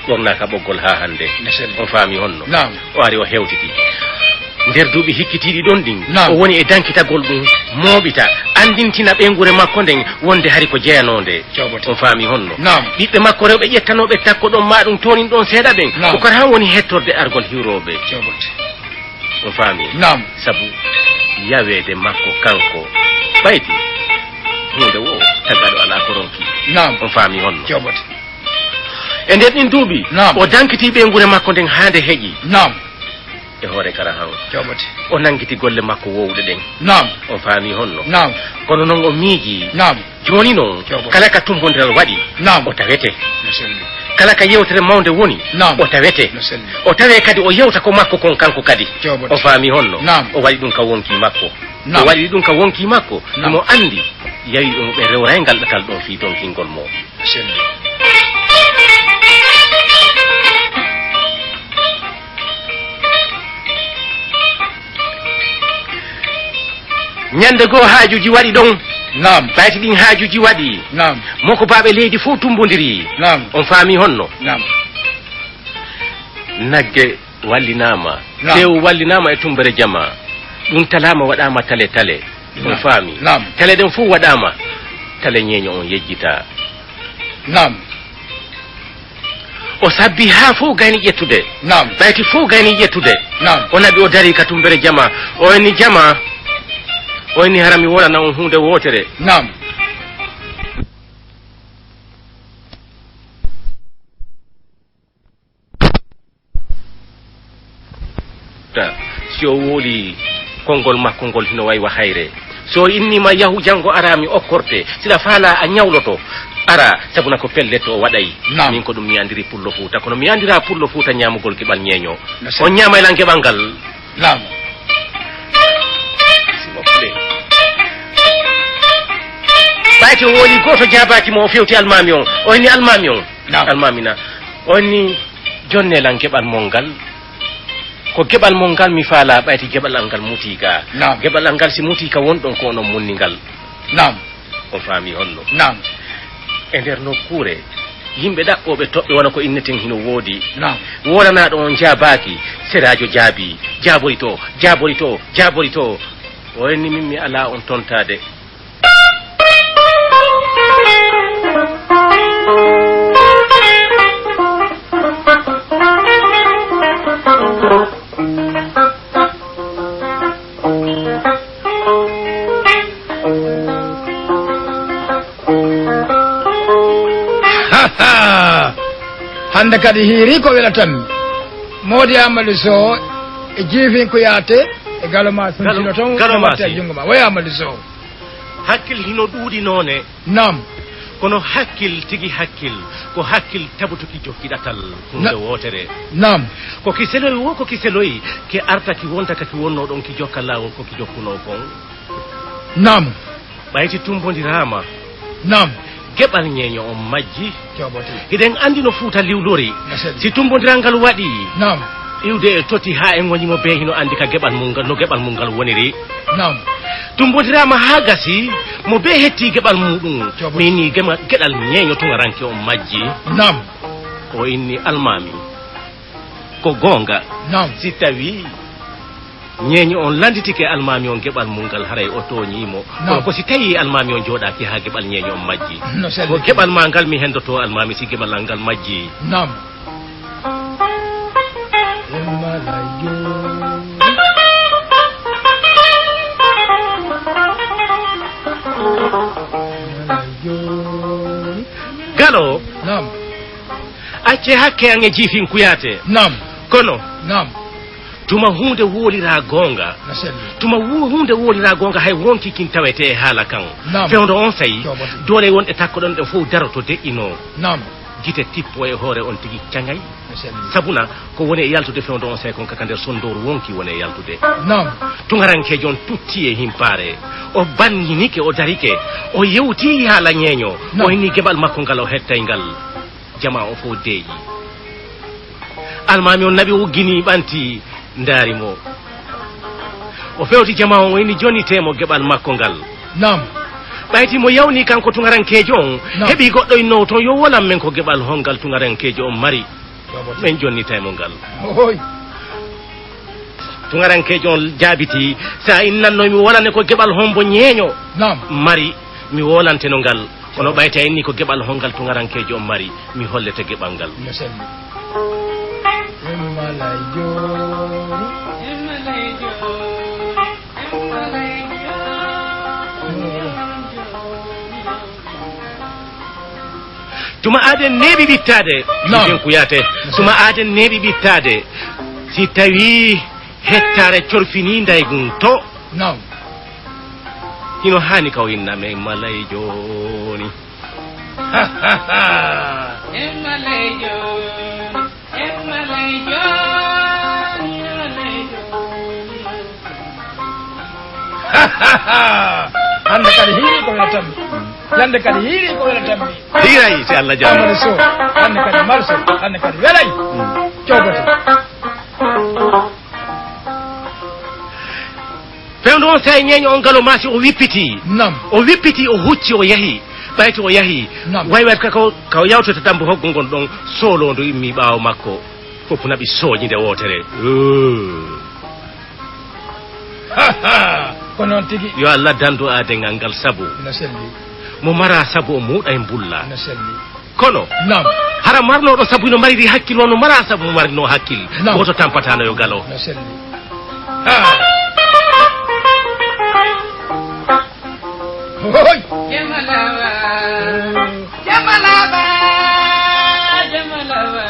Ɓornaa ka ɓoggol haa hannde. No selli. On faamii honno? Naam. O ari o hewtiti. Nder duuɓi hikkitiiɗi ɗon ɗin, Naam. o woni e dankitagol ɗum, mooɓita, anndintina ɓeynguure makko nden wonde hari ko jeyanoonde. Jaabati. On faamii honno? Naam. Ɓiɓɓe makko rewɓe ƴettanooɓe takko ɗon maa ɗum toonin ɗon seeɗa ɓen, Naam. ko kadi han woni hettorde argol hiwrooɓe. Jaabati. On faamii? Naam. Sabu yaweede makko kanko, ɓayti huunde wo tagaaɗo alaa ko ronki. Naam. On faamii honno? Jaabati. E nder ɗin duuɓi, Naam. o dankitii ɓeynguure makko nden haa nde heƴi. Naam. E hoore kala han. Jaabati. O nanngiti golle makko woowɗe ɗen. Naam. On faamii honno? Naam. Kono non o miijii. Naam. Jooni non, Jaabati. kala ka tumbondiral waɗi, Naam. o tawete. No selli. Kala ka yewtere mawnde woni, Naam. o tawete. No selli. O tawee kadi o yewta ko makko kon kanko kadi. Jaabati. O faamii honno? Naam. O waɗi ɗum ka wonkii makko. Naam. O waɗi ɗum ka wonkii makko. Naam. Himo anndi, yawi ɗum ɓe rewray ngal ɗatal ɗoo fii donkingol mo. Selli. Ñande goo haajuuji waɗi ɗon. Naam. Ɓayti ɗin haajuuji waɗi. Naam. Mokobaaɓe leydi fow tumbondiri. Naam. On faamii honno? Naam. Nagge wallinaama. Naam. Teewu wallinaama e tumbere jamaa. Ɗum talaama waɗaama tale tale. On Naam. faamii? Naam. Tale ɗen fow waɗaama. Tale ñeeño on yejjitaa. Naam. O sabbi haa fow gayni ƴettude. Naam. Ɓayti fow gayni ƴettude. Naam. O naɓi, o darii ka tumbere jamaa. O inni, "Jamaa," o inni, "hara mi wolana on huunde wootere." Naam. Ta, si o wowlii konngol makko ngol hino wayi wa hayre. Si o innii ma, "Yahu, janngo araa mi okkorte, si ɗa faalaa a ñawloto, araa, sabuna ko pellet o waɗay." Naam. Min ko ɗum mi anndiri Pullo Fuuta, kono mi anndiraa Pullo Fuuta ñaamugol geɓal ñeeño. No sey. On ñaamay lan geɓal ngal. Naam. S'il vous plaît. Ɓayti o wowlii gooto jaabaaki mo, o fewti almaami on. O inni almaami on. Naam. Almaami na. O inni, "Jonnee lan geɓal mon ngal." Ko geɓal mon ngal mi faalaa, ɓayti geɓal an ngal mutii ka. Naam. Geɓal an ngal si mutii ka, won ɗon ko onon munni ngal. Naam. On faami honno? Naam. E nder nokkuure, yimɓe ɗaɓɓooɓe toɓɓe wano ko inneten hino woodi. Naam. Woolanaaɗo on jaabaaki, seraajo jaabii, "Jaabori to, jaabori to, jaabori to." O inni, "Min mi alaa on tontaade." Hannde kadi hiirii ko welatammi. Moodi Amadou Sow e Jiifin Kuyaate e Galo Maasi. Galo, Sino ton Galo e watta Maasi. Junngo ma. Woy Amadou Sow. Hakkil hino ɗuuɗi noone. Naam. Kono hakkil tigi hakkil, ko hakkil tabutuki jokki ɗatal huunde Na-, wootere. Naam. Ko ki seloy wo, ko ki seloy, ke arta ki wonta ka ki wonnoo ɗon ki jokka laawol ko ki jokkunoo kon. Naam. Ɓayti tumbondiraama. Naam. Geɓal ñeeño on majji. Joobote. Hiɗen anndi no Fuuta liwlori. No selli. Si tumbondiral ngal waɗii, Naam. iwde e toti haa e ŋoñi mo bee hino anndi ka geɓal mum ngal, no geɓal mum ngal woniri. Naam. Tumbondiraama haa gasi, mo bee hettii geɓal muuɗum. Joobote. Mi inni gema-, geɗal ñeeño tuŋaranke on majji. Naam. O inni almaami. Ko goonga. Naam. Si tawii ñeeño on landitike almaami on geɓal mum ngal, haray o tooñii mo. Naam. Kono ko si tawii almaami on jooɗaaki haa geɓal ñeeño on majji. No selli. Ko geɓal maa ngal mi hendoto almaami si geɓal an ngal majji. Naam. Galo. Naam. Accee hakke an e Jiifin Kuyaate. Naam. Kono. Naam. Tuma huunde wooliraa goonga. No selli. Tuma wu-, huunde wooliraa goonga, hay wonkii kin tawetee e haala kan. Naam. Fewndo on sey, Joobote. Doole wonɗe takkoɗon ɗen fow daroto deƴƴinoo. Naam. Gite tippoo e hoore on tigi caŋay. No selli. Sabuna ko woni e yaltude fewndo on sey kon ka, ka nder sonndooru wonkii woni e yaltude. Naam. Tuŋarankeejo on tuttii e himpaare. O banninike, o darike. O yewtii haala ñeeño. Naam. O inni geɓal makko ngal o hettay ngal. Jamaa on fow deeƴi. Almaami on naɓi, o ugginii, ɓanti, ndaari mo. O fewti jamaa on, o inni jonnitee mo geɓal makko ngal. Naam. Ɓayti mo yawnii kanko tuŋarankeejo on, Naam. heɓii goɗɗo innoowo ton, yo wolan men ko geɓal hongal tuŋarankeejo on mari. Joobote. Men jonnitay mo ngal. Ohoy. Tuŋarankeejo on jaabitii, "Si a innanno mi wolane ko geɓal hombo ñeeño Naam. mari, mi wolanteno ngal. Kono ɓay ta inni ko geɓal hongal tuŋarankeejo on mari, mi hollete geɓal ngal." No selli. Imma lay jooni. Tuma aaden neeɓi ɓittaade, Naam. Jiifin Kuyaate, tuma aaden neeɓi ɓittaade, si tawii hettaare corfinii ndaygun to, Naam. Hino haani ka o inna men malay jooni. Malay jooni. Hannde kadi hiiri ko welatammi. Hannde kadi hiiri ko welatammi. Hiiray, si Allah jaɓi. Amadou Sow, hannde kadi Marso, hannde kadi welay. Mm. Cogoto. Fewndo on sey ñeeño on Galo Maasi o wippitii. Naam. O wippitii, o hucci, o yahi. Ɓayti o yahi. Naam. Way way ka, ka, ka o yawtata dambu hoggo ngon ɗon, sooloondo immii ɓaawo makko. Fof naɓi sooñinde wootere. Ooh. Ha, ha. Ko noon tigi. Yo Allah dandu aaden ngal sabu. No selli. Mo mara sabu o muuɗay mbulla. No selli. Kono, naam, hara marnooɗo sabu hino mariri hakkil, wano maraa sabu mo marinoo hakkil. Naam. Gooto tampataano yo galo. No selli. Ha. Hoy. Jemma laaɓa, jemma laaɓa, jemma laaɓa.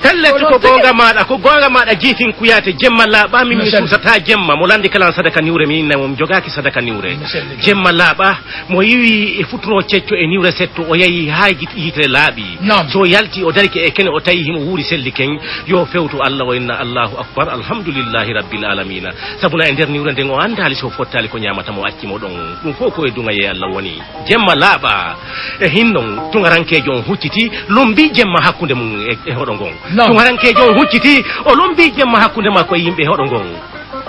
Pellet, ko goonga maaɗa, ko goonga maaɗa, jiitin kuyaate. Jemma laaɓa, min mi suusataa jemma. Mo lanndi kala sadaka niwre, min inna mo, mi jogaaki sadaka niwre. Jemma laaɓa, mo yiwi e futuro cecco e niwre setto, o yahi haa yit-, yitere laaɓi. Naam. So yalti, o darike e kene, o tawi himo wuuri selli ken, yo fewtu Alla, o inna, "Allahu akbar, alhamdulillahi rabbil alamina." Sabu na e nder niwre nden, o anndaali so fottaali ko ñaamata mo acci mo ɗon. Ɗum fof ko e duŋayee Alla woni. Jemma laaɓa. E hinnon, tuŋarankeejo on hucciti, lombi jemma hakkunde mum e, e hoɗo ngon. Naam. Tuŋarankeejo on hucciti, o lombi jemma hakkunde makko e yimɓe hoɗo ngon.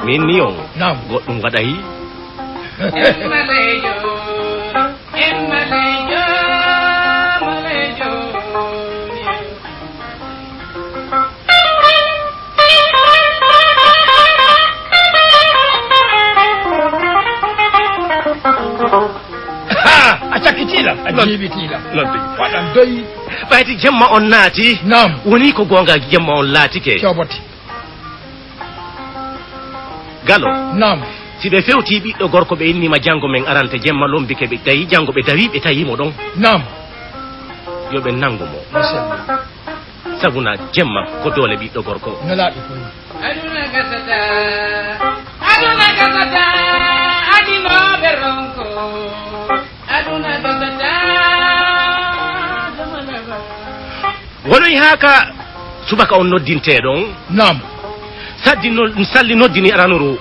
Min ni on, naam, goɗɗum waɗay. Jemma leyjo, jemma leyjo, jemma leyjo. Ha! A cakkitii lan, a jiiɓitii lan. Non tigi. Waɗan doyi. Ɓayti jemma on naati. Naam. Woni ko goonga, jemma on laatike. Cobote. Galo. Naam. Si ɓe fewtii ɓiɗɗo gorko, ɓe innii ma janngo men arante, jemma lombike ɓe, tawi janngo ɓe tawi ɓe tawi mo ɗon. Naam. Yo ɓe nanngu mo. Machallah. Sabu na jemma ko doole ɓiɗɗo gorko. Nelaaɗo koy. Aduna gasata, aduna gasata, adinooɓe ronko. Aduna gasata, aduna gasata. Wonoy haa ka subaka on noddintee ɗon. Naam. Saddi no-, Salli noddini aranuru.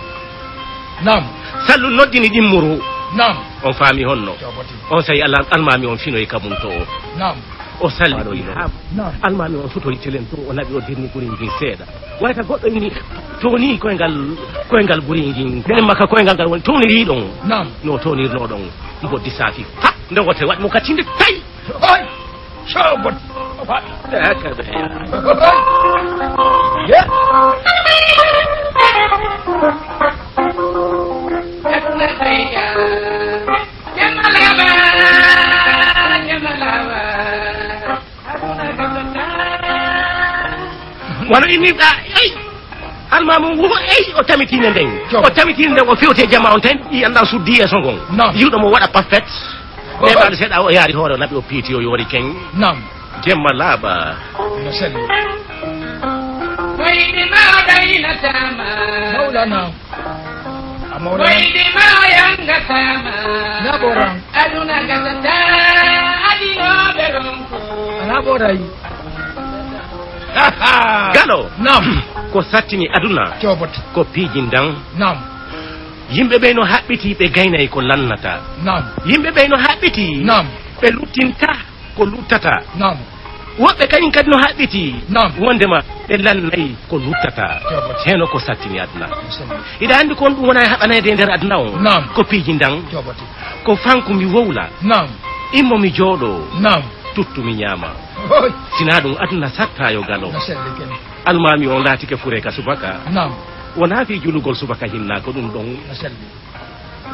Naam. Sallu noddini ɗimmuru. Naam. On faami honno? Jawbati. On saa'i Alla-, almaami on finoyi ka mum to o. Naam. O salli haa, naam, almaami on sutoyi telen to, o naɓi, o dirni guri ngin seeɗa. Wayta goɗɗo inni, tooni koyngal, koyngal guri ngin. Nden maka koyngal ngal woni tooniri ɗon. Naam. No toonirno ɗon. Mboddi saafi. Ha! Nde wote waɗi mo ka tinde tay. Oy! Cobot! O faɗi. Haka da ya. Oy! Ya! Wano inni ɗa, ey! Almaami on wo, ey! O tamitine nden. Cobot. O tamitine nden, o fewte jama on tan, i annda suddi yeeso ngon. Naam. Yiwɗo mo waɗa paffet. Oho. Neeɓaali seeɗa, o yaari hoore, o naɓi, o piiti, o yoori ken. Naam. Jemma laaɓa. No selli. Koyɗi ma o ɗaynataama. Mawlana. A Mawlana. Koyɗi ma o yangataama. Naɓoran. Aduna gasata, adinooɓe ronko. A naɓoray. Galo. Naam. Ko sattini aduna. Cobot. Ko piiji ndan. Naam. Yimɓe ɓe no haɓɓitii, ɓe gaynay ko lannata. Naam. Yimɓe ɓe no haɓɓitii, naam, ɓe luttinta ko luttata. Naam. Woɓɓe kañum kadi no haɓɓitii, naam, wondema ɓe lannay ko luttata. Jawbati. Heno ko sattini aduna. Inshallah. Hiɗa anndi kon ɗum wona e haɓanayde e nder aduna on? Naam. Ko piiji ndan. Jawbati. Ko fanku mi wowla. Naam. Immo mi jooɗoo. Naam. Tuttu mi ñaama. Hoy. Sinaa ɗum aduna satta yo galo. No selli kene. Almaami on laatike fure ka subaka. Naam. Wonaa fii julugol subaka hinnaa ko ɗum ɗon. No selli.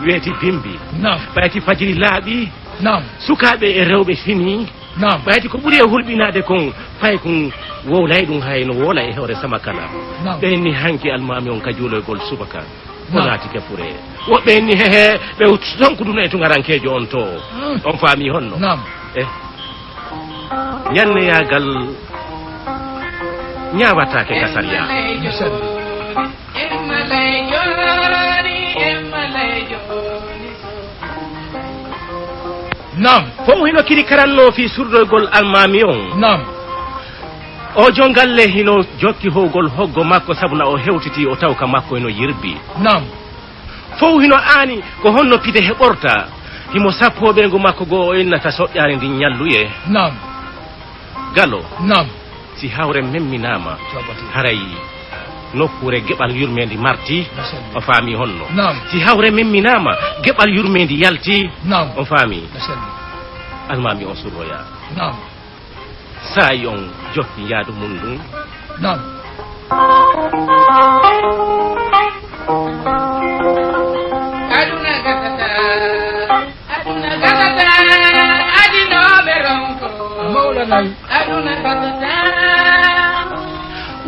Weeti bimbi. Naam. Ɓayti fajiri laaɓi. Naam. Sukaaɓe e rewɓe fini. Naam. Ɓayti ko ɓuri e hulɓinaade kon, fay kon wowlay ɗum hay no wowla e hoore sama kala. Naam. Ɓe ni hanki almaami on ka juuloygol subaka. O naam. Naatike fure. Woɓɓe ni, he, he, ɓe ut-, sonkuduno e tuŋarankeejo on to. Mm. On faami honno? Naam. Eh. Ñanneyaagal ñaawataake ka sariya. Naam. Fow hino kiri karannoo fii surdoygol almaami on. Naam. O jongalle hino jokki howgol hoggo makko, sabu na o hewtiti o taw ka makko hino yirbi. Naam. Fow hino aani ko honno pide heɓorta. Himo sappoo ɓeyngu makko goo, o innata soƴƴaari ndin ñalluyee. Naam. Galo. Naam. Si hawre memminaama, jawbati, haray nokkuure geɓal yurmeendi marti, mashallah, o faami honno. Naam. Si hawre memminaama, geɓal yurmeendi yalti, naam, o faami. Mashallah. Almaami on surroya. Naam. Saa'i on jokki yaadu mun ndun. Naam. Aduna gasata, aduna gasata,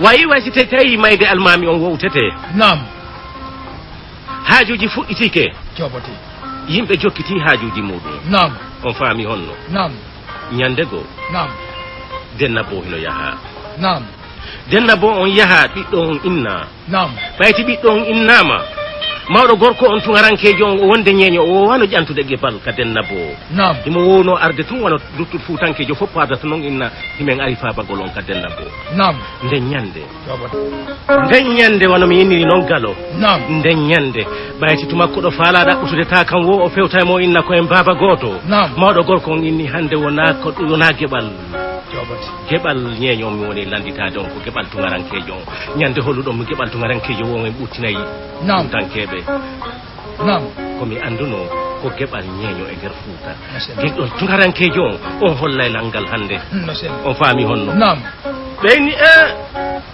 Wayi, wayi si tawi, tawi mayde almaami on wowtete. Naam. Haajuuji fuɗɗitike. Jobote. Yimɓe jokkiti haajuuji muɗum. Naam. On faami honno? Naam. Ñande goo. Naam. Dennabo hino yaha. Naam. Dennabo on yaha, ɓiɗɗo on inna. Naam. Ɓayti ɓiɗɗo on innaama, mawɗo gorko on tuŋarankeejo on, o wonde ñeeño, o woowano ƴantude geɓal ka Dennabo. Naam. Himo woowno arde tun wano luttuɗo fuutankeejo fof ardata non inna, himen ari faabagol on ka Dennabo. Naam. Nden ñande. Jobote. Nden ñande wano mi inniri non Galo. Naam. Nden ñande, ɓayti tuma ko ɗo faalaa ɗaɓɓutude taa kan wo o fewta e mo inna ko en baaba gooto. Naam. Mawɗo gorko on inni hande wonaa ko, wonaa geɓal. Jobote. Geɓal ñeeño on mi woni lannditaade on ko geɓal tuŋarankeejo on. Ñande holluɗon mi geɓal tuŋarankeejo on en ɓuttinayi. Naam. Fuutankeeɓe. Naam. Ko mi anndunoo ko geɓal ñeeño e nder Fuuta. Masha Allah. Geɗal tuŋarankeejo on, on hollay lan ngal hannde. Hmm, masha Allah. On faami honno? Naam. Ɓe inni, eh,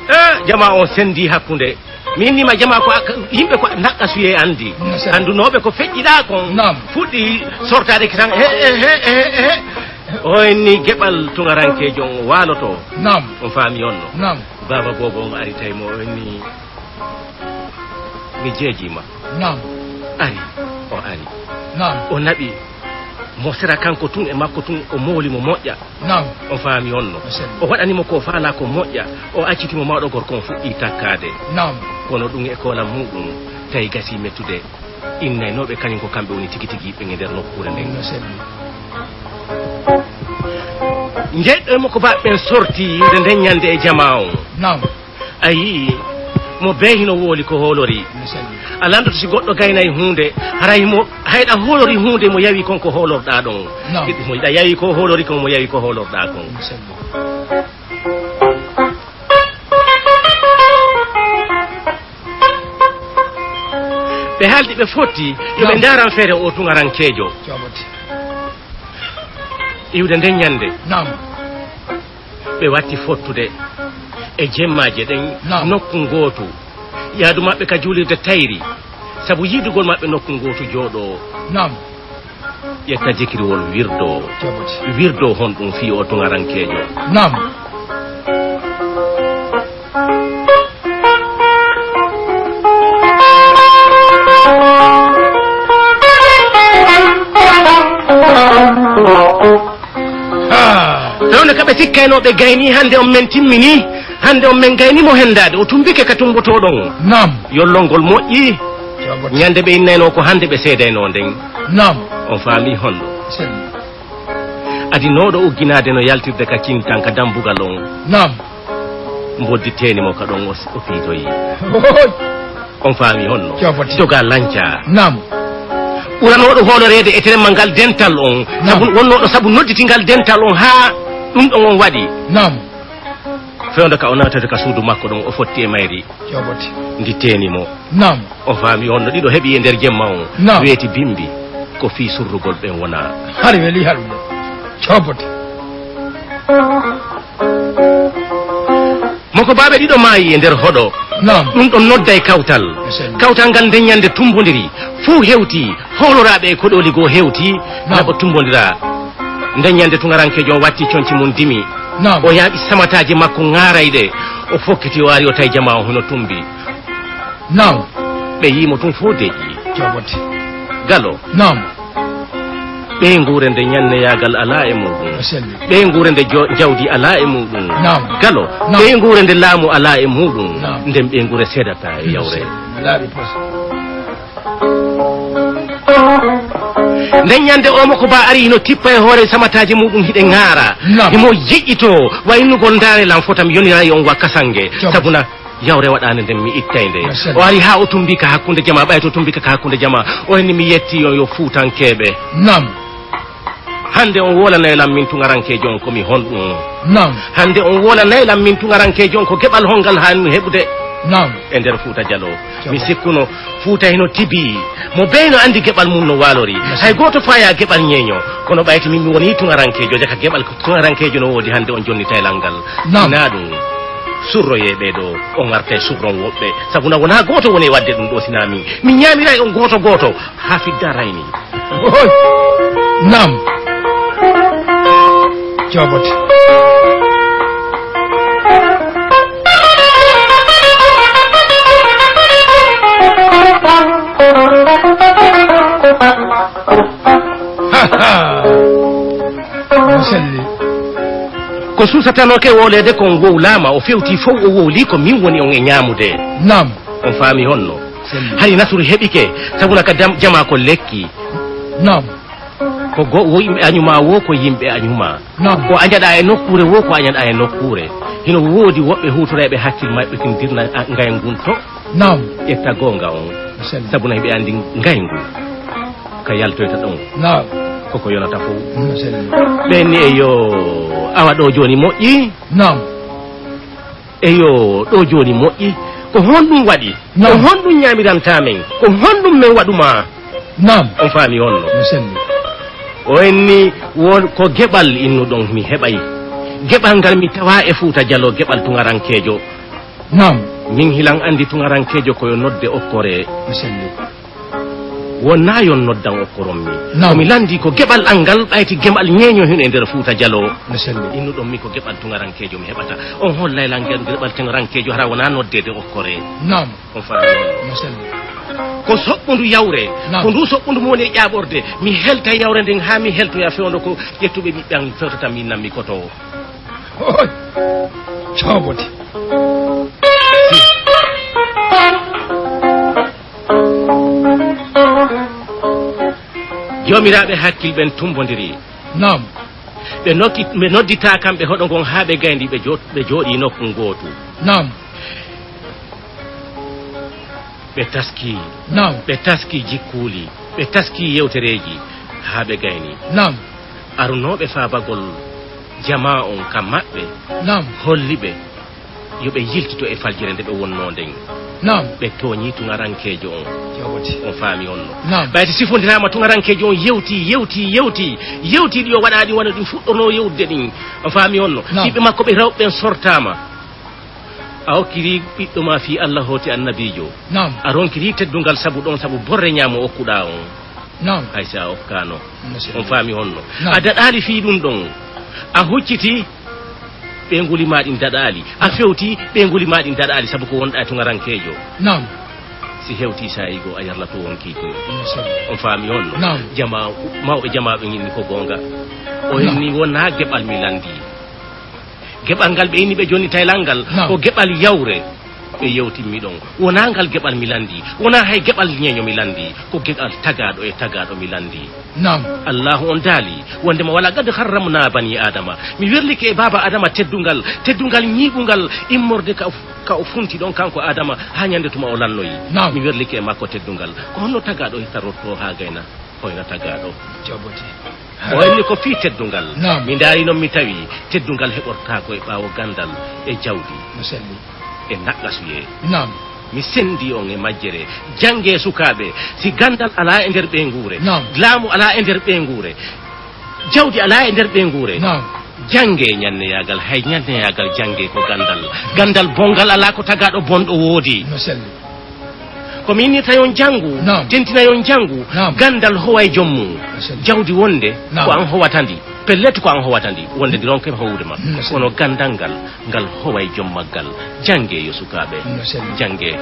eh, jamaa on senndi hakkunde. Mi innii ma jamaa ko ak-, yimɓe ko naqqasuyee anndi. Masha Allah. Anndunooɓe ko feƴƴiɗaa kon. Naam. Fuɗɗi sortaade kisan, he, he, he, he, he. O inni geɓal tuŋarankeejo on waalotoo. Naam. On faami honno? Naam. Baaba boobo on ari tawi mo, o inni, "Mi jeejii ma." Naam. Ari, o ari. Naam. O naɓi mo sera kanko tun e makko tun, o mooli mo moƴƴa. Naam. O faami honno. O selli. O waɗani mo ko faalaa ko moƴƴa. O acciti mo mawɗo gorko on fuɗɗii takkaade. Naam. Kono ɗun e koolan muɗum, tawi gasii mettude. Innaynooɓe kañum ko kamɓe woni tigi tigi ɓen e nder nokkuure nden. No selli. Njeɗɗo e mo ko baɓɓe ɓen sorti yiide nden ñande e jamaa on. Naam. A yi'i mo bee hino wooli ko hoolori. Misali. A landoto si goɗɗo gaynay huunde, haray mo, hayɗa hoolori huunde mo yawi kon ko hoolorɗaa ɗon. Naam. Mo yiɗa yawi ko hoolori kon, mo yawi ko hoolorɗaa kon. Misali. Ɓe haaldi ɓe fotti, yo ɓe Naam. Ndaaran feere o tuŋarankeejo. Jooɓote. Iwde nden ñande. Naam. Ɓe watti fottude e jemmaaje ɗen Naam. Nokku ngootu. Yaadu maɓɓe ka juulirde tayri, sabu yiidugol maɓɓe nokku ngootu jooɗoo. Naam. Ƴetta jikiriwol wirdoo. Jaɓote. Wirdoo honɗun fii o tuŋarankeejo? Naam. Haa. Fewndo ka ɓe sikkaynoo ɓe gaynii, hannde on men timminii, hannde on men gaynii mo henndaade, o tumbike ka tumbotooɗon. Naam. Yollol ngol moƴƴii. Jaɓote. Ñande ɓe innaynoo ko hannde ɓe seedaynoo nden. Naam. On faamii honno? Selli. Adinooɗo ugginaade no yaltirde ka cintan ka dambugal on. Naam. Mboddi teeni mo ka ɗon o, o fiitoyi. Ohoy. On faami honno? Jaɓote. Doga lanca. Naam. Ɓuranooɗo hooloreede e teremma ngal dental on. Naam. Sabu wonnooɗo sabu nodditingal dental on haa ɗum ɗon on waɗi. Naam. Fewndo ka o naatata ka suudu makko ɗon o fotti e mayri. Jaɓote. Ndi teeni mo. Naam. O faami honno ɗiɗo heɓi e nder jemma on. Naam. Weeti bimbi ko fii surrugol ɓen wonaa. Hari weli haɗude. Jaɓote. Mo ko baaɓe ɗiɗo maayi e nder hoɗo. Naam. Ɗum ɗon nodday kawtal. Kawtal ngal nden ñande tumbondiri. Fuu hewti hooloraaɓe e koɗooli goo hewti. Naam. Naɓo tumbondira. Nden ñande tuŋarankeejo on watti conci mum dimi. Naam. O yaaɓi samataaji makko ŋaarayɗe. O fokkiti o ari o tawi jamaa on hono tumbi. Naam. Ɓe yi'i mo tun fow deƴƴi. Jaɓote. Galo. Naam. Ɓeynguure nde ñanneyaagal alaa e muuɗum. Ɓeynguure nde jo-, jawdi alaa e muuɗum. Naam. Galo. Naam. Ɓeynguure nde laamu alaa e muuɗum. Naam. Nden ɓeynguure seedataa e yawre. Laaɓi pos. Nden ñande Omo Koba ari hino tippa e hoore samataaji muuɗum hiɗe ŋaara. Naam. Himo jiƴƴitoo waynugol ndaare lan fota mi yoniray on wa kasange. Jaɓote. Sabuna Yawre waɗaande nden mi ittay nde. Masha Allah. O ari haa o tumbi ka hakkunde jamaa, ɓay to tumbi ka, ka hakkunde jamaa. O inni mi yetti on yo fuutankeeɓe. Naam. Hannde on woolanay lan min tuŋarankeejo on ko mi honɗum. Naam. Hannde on woolanay lan min tuŋarankeejo on ko geɓal hongal haani heɓude. Naam. E nder Fuuta Jaloo. Jamaa. Mi sikkuno Fuuta hino tibii. Mo bee no anndi geɓal mum no waalori. Masha Allah. Hay gooto faayaa geɓal ñeeño. Kono ɓayti min mi wonii tuŋarankeejo, jaka geɓal Tuŋarankeejo no woodi hannde on jonnitay lan ngal. Naam. Hinaa ɗum. Surroyee ɓee ɗoo, on artay surron woɓɓe. Sabu na wonaa gooto woni e waɗde ɗum ɗoo sinaa min. Min ñaamiray on gooto gooto haa fidda rayni. Ohoy. Naam. Joobote. Mo selli. Ko suusatanooke wooleede kon wowlaama, o fewtii fow o wowlii ko min woni on e ñaamude. Naam. On faami honno? Selli. Hari nasru heɓike, sabuna ka dam-, jamaa ko lekki. Naam. Ko go-, wo yimɓe añuma woo, ko yimɓe añuma. Naam. Ko añaɗaa e nokkuure woo, ko añaɗaa e nokkuure. Hino woodi woɓɓe huutorayɓe hakkil maɓɓe kin dirna a-, ngayngu ngun to. Naam. Ƴetta goonga on. Mo selli. Sabuna hiɓe anndi ngayngu ka yaltoyta ɗon. Naam. Koko yonata fow. Mo selli. Ɓen ni e yo awa ɗoo jooni moƴƴi. Naam. Eyo, ɗoo jooni moƴƴi. Ko honɗun waɗi? Naam. Ko honɗun ñaamirantaa men? Ko honɗun men waɗu maa? Naam. On faami honno? Mi selli. O inni, wo-, ko geɓal innuɗon mi heɓay. Geɓal ngal mi tawaa e Fuuta Jaloo, geɓal tuŋarankeejo. Naam. Min hilan anndi tuŋarankeejo ko yo nodde okkoree. Mi selli. Wonaa yon noddan okkoron mi. Naam. Ko mi lanndii ko geɓal an ngal, ɓayti geɓal ñeeño hino e nder Fuuta Jaloo. Mi selli. Innuɗon mi ko geɓal tuŋarankeejo mi heɓata. On hollay lan geɓal tuŋarankeejo hara wonaa noddeede okkoree. Naam. On faami on. Mi selli. Ko soɓɓundu yawre. Naam. Ko ndu soɓɓundu mo woni e ƴaaɓorde. Mi helta yawre nden haa mi heltoya fewndo ko ƴettuɓe ɓiɓɓe an fewtata min nan mi kotoowo. Oy! Coobote. Joomiraaɓe hakkil ɓen tumbondiri. Naam. Ɓe nokki-, ɓe nodditaa kamɓe hoɗo ngon haa ɓe gayndi, ɓe jo-, ɓe jooɗii nokku ngootu. Naam. Ɓe taskii. Naam. Ɓe taskii jikkuuli. Ɓe taskii yewtereeji haa ɓe gayni. Naam. Arunooɓe faabagol jamaa on ka maɓɓe. Naam. Holli ɓe yo ɓe yiltito e faljere nde ɓe wonnoo nden. Naam. Ɓe tooñii tuŋarankeejo on. Jawati. On faami on no. Naam. Ɓay si sifondiraama tuŋarankeejo on yewtii, yewtii, yewtii, yewtii ɗi o waɗaa ɗin wano ɗi fuɗɗonoo yewtude ɗin. On faami on no. Naam. Ɓiɓɓe makko ɓe rewɓe ɓen sortaama. A okkirii ɓiɗɗo maa fii Alla hooti annabiijo. Naam. A ronkirii teddungal sabu ɗon, sabu borre ñaamo okkuɗaa on. Naam. Hay si a okkaano. Masha Allah. On faami honno? Naam. A daɗaali fii ɗun ɗon. A hucciti, ɓe nguli maa ɗin daɗaali. A fewti, ɓe nguli maa ɗin daɗaali, sabu ko wonɗaa e tuŋarankeejo. Naam. Si hewtii saa'i goo, a yarlato wonkiiko. Masha Allah. On faami honno? Naam. Jamaa, mawɓe jamaa ɓe inni ko goonga. O Naam. inni wonaa geɓal mi lanndii. Geɓal ngal ɓe inni ɓe jonni taylal ngal, Naam. ko geɓal yawre. Ɓe yewtimmi ɗon. Wonaa ngal geɓal mi lanndii, wonaa hay geɓal ñeeño mi lanndii, ko geɓal tagaaɗo e tagaaɗo mi lanndii. Naam. Allaahu on daali, wonndema, "Wa laqad karramnaa banii Aadama." Mi werlike e baaba Aadama teddungal, teddungal ñiiɓungal immorde ka o, ka o funti ɗon kanko Aadama haa ñande tuma o lannoyi. Naam. Mi werlike e makko teddungal. Ko honno tagaaɗo hittortoo haa gayna hoyna tagaaɗo? Jaboti. O inni ko fii teddungal. Naam. Mi ndaari non mi tawi teddungal heɓortaako e ɓaawo ganndal e jawdi. No selli. E naqqasuyee. Naam. Mi senndii on e majjere. Janngee sukaaɓe. Si ganndal alaa e nder ɓeynguure. Naam. Laamu alaa e nder ɓeynguure. Jawdi alaa e nder ɓeynguure. Naam. Janngee ñanneyaagal. Hay ñanneyaagal janngee ko ganndal. Ganndal bonngal alaa ko tagaaɗo bonɗo woodi. No selli. Ko mi innirta yon janngu, Naam. tentina yon janngu, Naam. ganndal howay jom mum. Masha Allah. Jawdi wonde, Naam. ko an howata ndi. Pellet ko an howata ndi, wonde ndi ronke howude ma. Masha Allah. Kono ganndal ngal, ngal howay jom maggal. Janngee yo sukaaɓe, Masha Allah. janngee.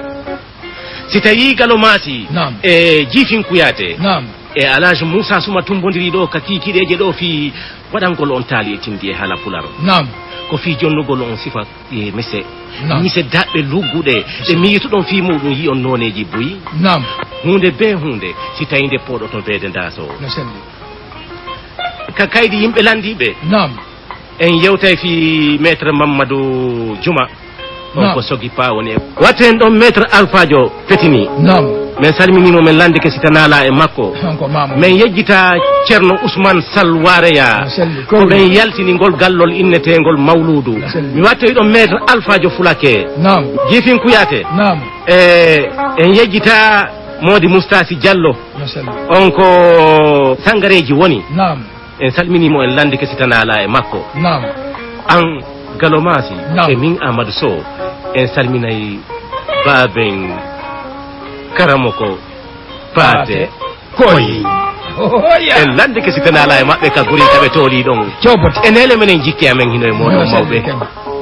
Si tawii Galo Maasi Naam. e Jiifin Kuyaate Naam. e Alhaji Muusa Suma tumbondiri ɗo ka kiikiiɗeeje ɗo fii waɗangol on taali e tindi e haala pular. Naam. Ko fii jonnugol on sifa e mise. Naam. Mise daɓɓe lugguɗe, ɗe Mise. miijituɗon fii muuɗum yi'on nooneeji buy. Naam. Huunde bee huunde, si tawii nde pooɗoto beede ndaasoo. No selli. Ka kaydi yimɓe lanndiiɓe. Naam. En yewtay fii Maître Mamadou Juma. On Naam. ko Sogipa woni e. Watten ɗon Maître Alfaajo Fetini. Naam. Men salminii mo, men lanndike si tanaalaa e makko. Kanko Mamadou. Men yejjita Ceerno Usman Sal Waareya. No selli. Ko ɓen yaltini ngol gallol inneteengol Mawluudu. No selli. Mi wattoyi ɗon Maître Alfaajo Fulake. Naam. Jiifin Kuyaate. Naam. E, en yejjita Moodi Mustaasi Jallo. No selli. On ko Sangareeji woni. Naam. En salminii mo, en lanndike si tanaalaa e makko. Naam. An Galo Maasi, Naam. e min Amadou Sow, en salminay baaben Karamoko Paate Paate. Koy. Oh, yeah. En landike si penalaa e maɓɓe ka guri ka ɓe toolii ɗon. Coobote. E neele menen jikke amen hino e mooɗon mawɓe.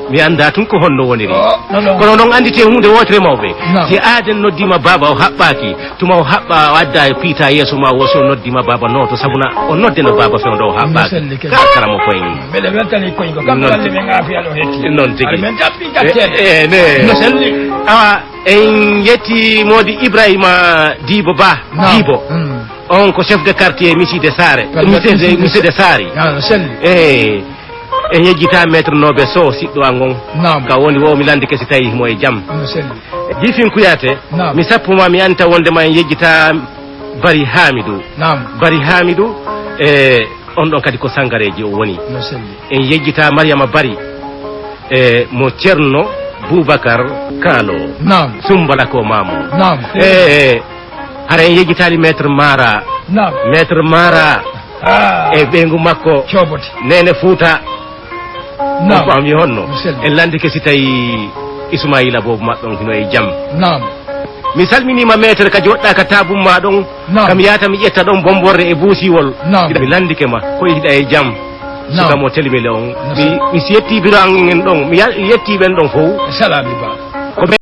Mi anndaa tun ko honno woniri. Oh, non, non. Kono non annditee huunde wootere mawɓe. Naam. Si aaden noddiima baaba o haɓɓaaki, tuma o haɓɓa o adda e piita yeeso ma wo si o noddiima baaba nooto sabu na o nodde no baaba fewndo o haɓɓaaki. Ka karamo koyen. Mbeɗe weltani koyen ko kam. Non. Wonde ɓen aafiya ɗo hetti. Non tigi. Aɗa men tappi gatteede. Eh, eh, ne. No selli. Awa, en yetti moodi Ibrahima Diibo Ba. Naam. Diibo. Mm. On ko chef de quartier Misi de Saare. Monsieur de, Monsieur de Saari. Ah, no selli. Eh, en yejjita maître Noobe Sow, siɗɗo an on. Naam. Ka woni wo mi landike si tawi mo e jam. No selli. Jifin Kuyaate, naam, mi sappo ma mi anta wonde ma en yejjita Bari Hamidu. Naam. Bari Hamidu, eh, on ɗon kadi ko Sangareeji o woni. No selli. En yejjita Mariama Bari, eh, mo Cerno Bubakar Kaalo. Naam. Sumbala ko maamu. Naam. Eh, eh, hara en yejjitaali maître Mara. Naam. Maître Mara. Ah. E ɓeyngu makko. Coobote. Neene Fuuta. Naam. On faami honno? Mi selli. En landike si tawi Ismaila boobu maɓɓe on hino e jam. Naam. Mi salminiima maître ka joɗɗa ka taabun ma ɗon. Naam. Kam yaata mi ƴetta ɗon bomborre e buusiwol. Naam. Mi landike ma ko hiɗa e jam. Naam. Suka mo telimele on. Naam. Mi, mi si yetti biro an en ɗon. Mi ya-, yetti ɓen ɗon fow. Salami ba. Ko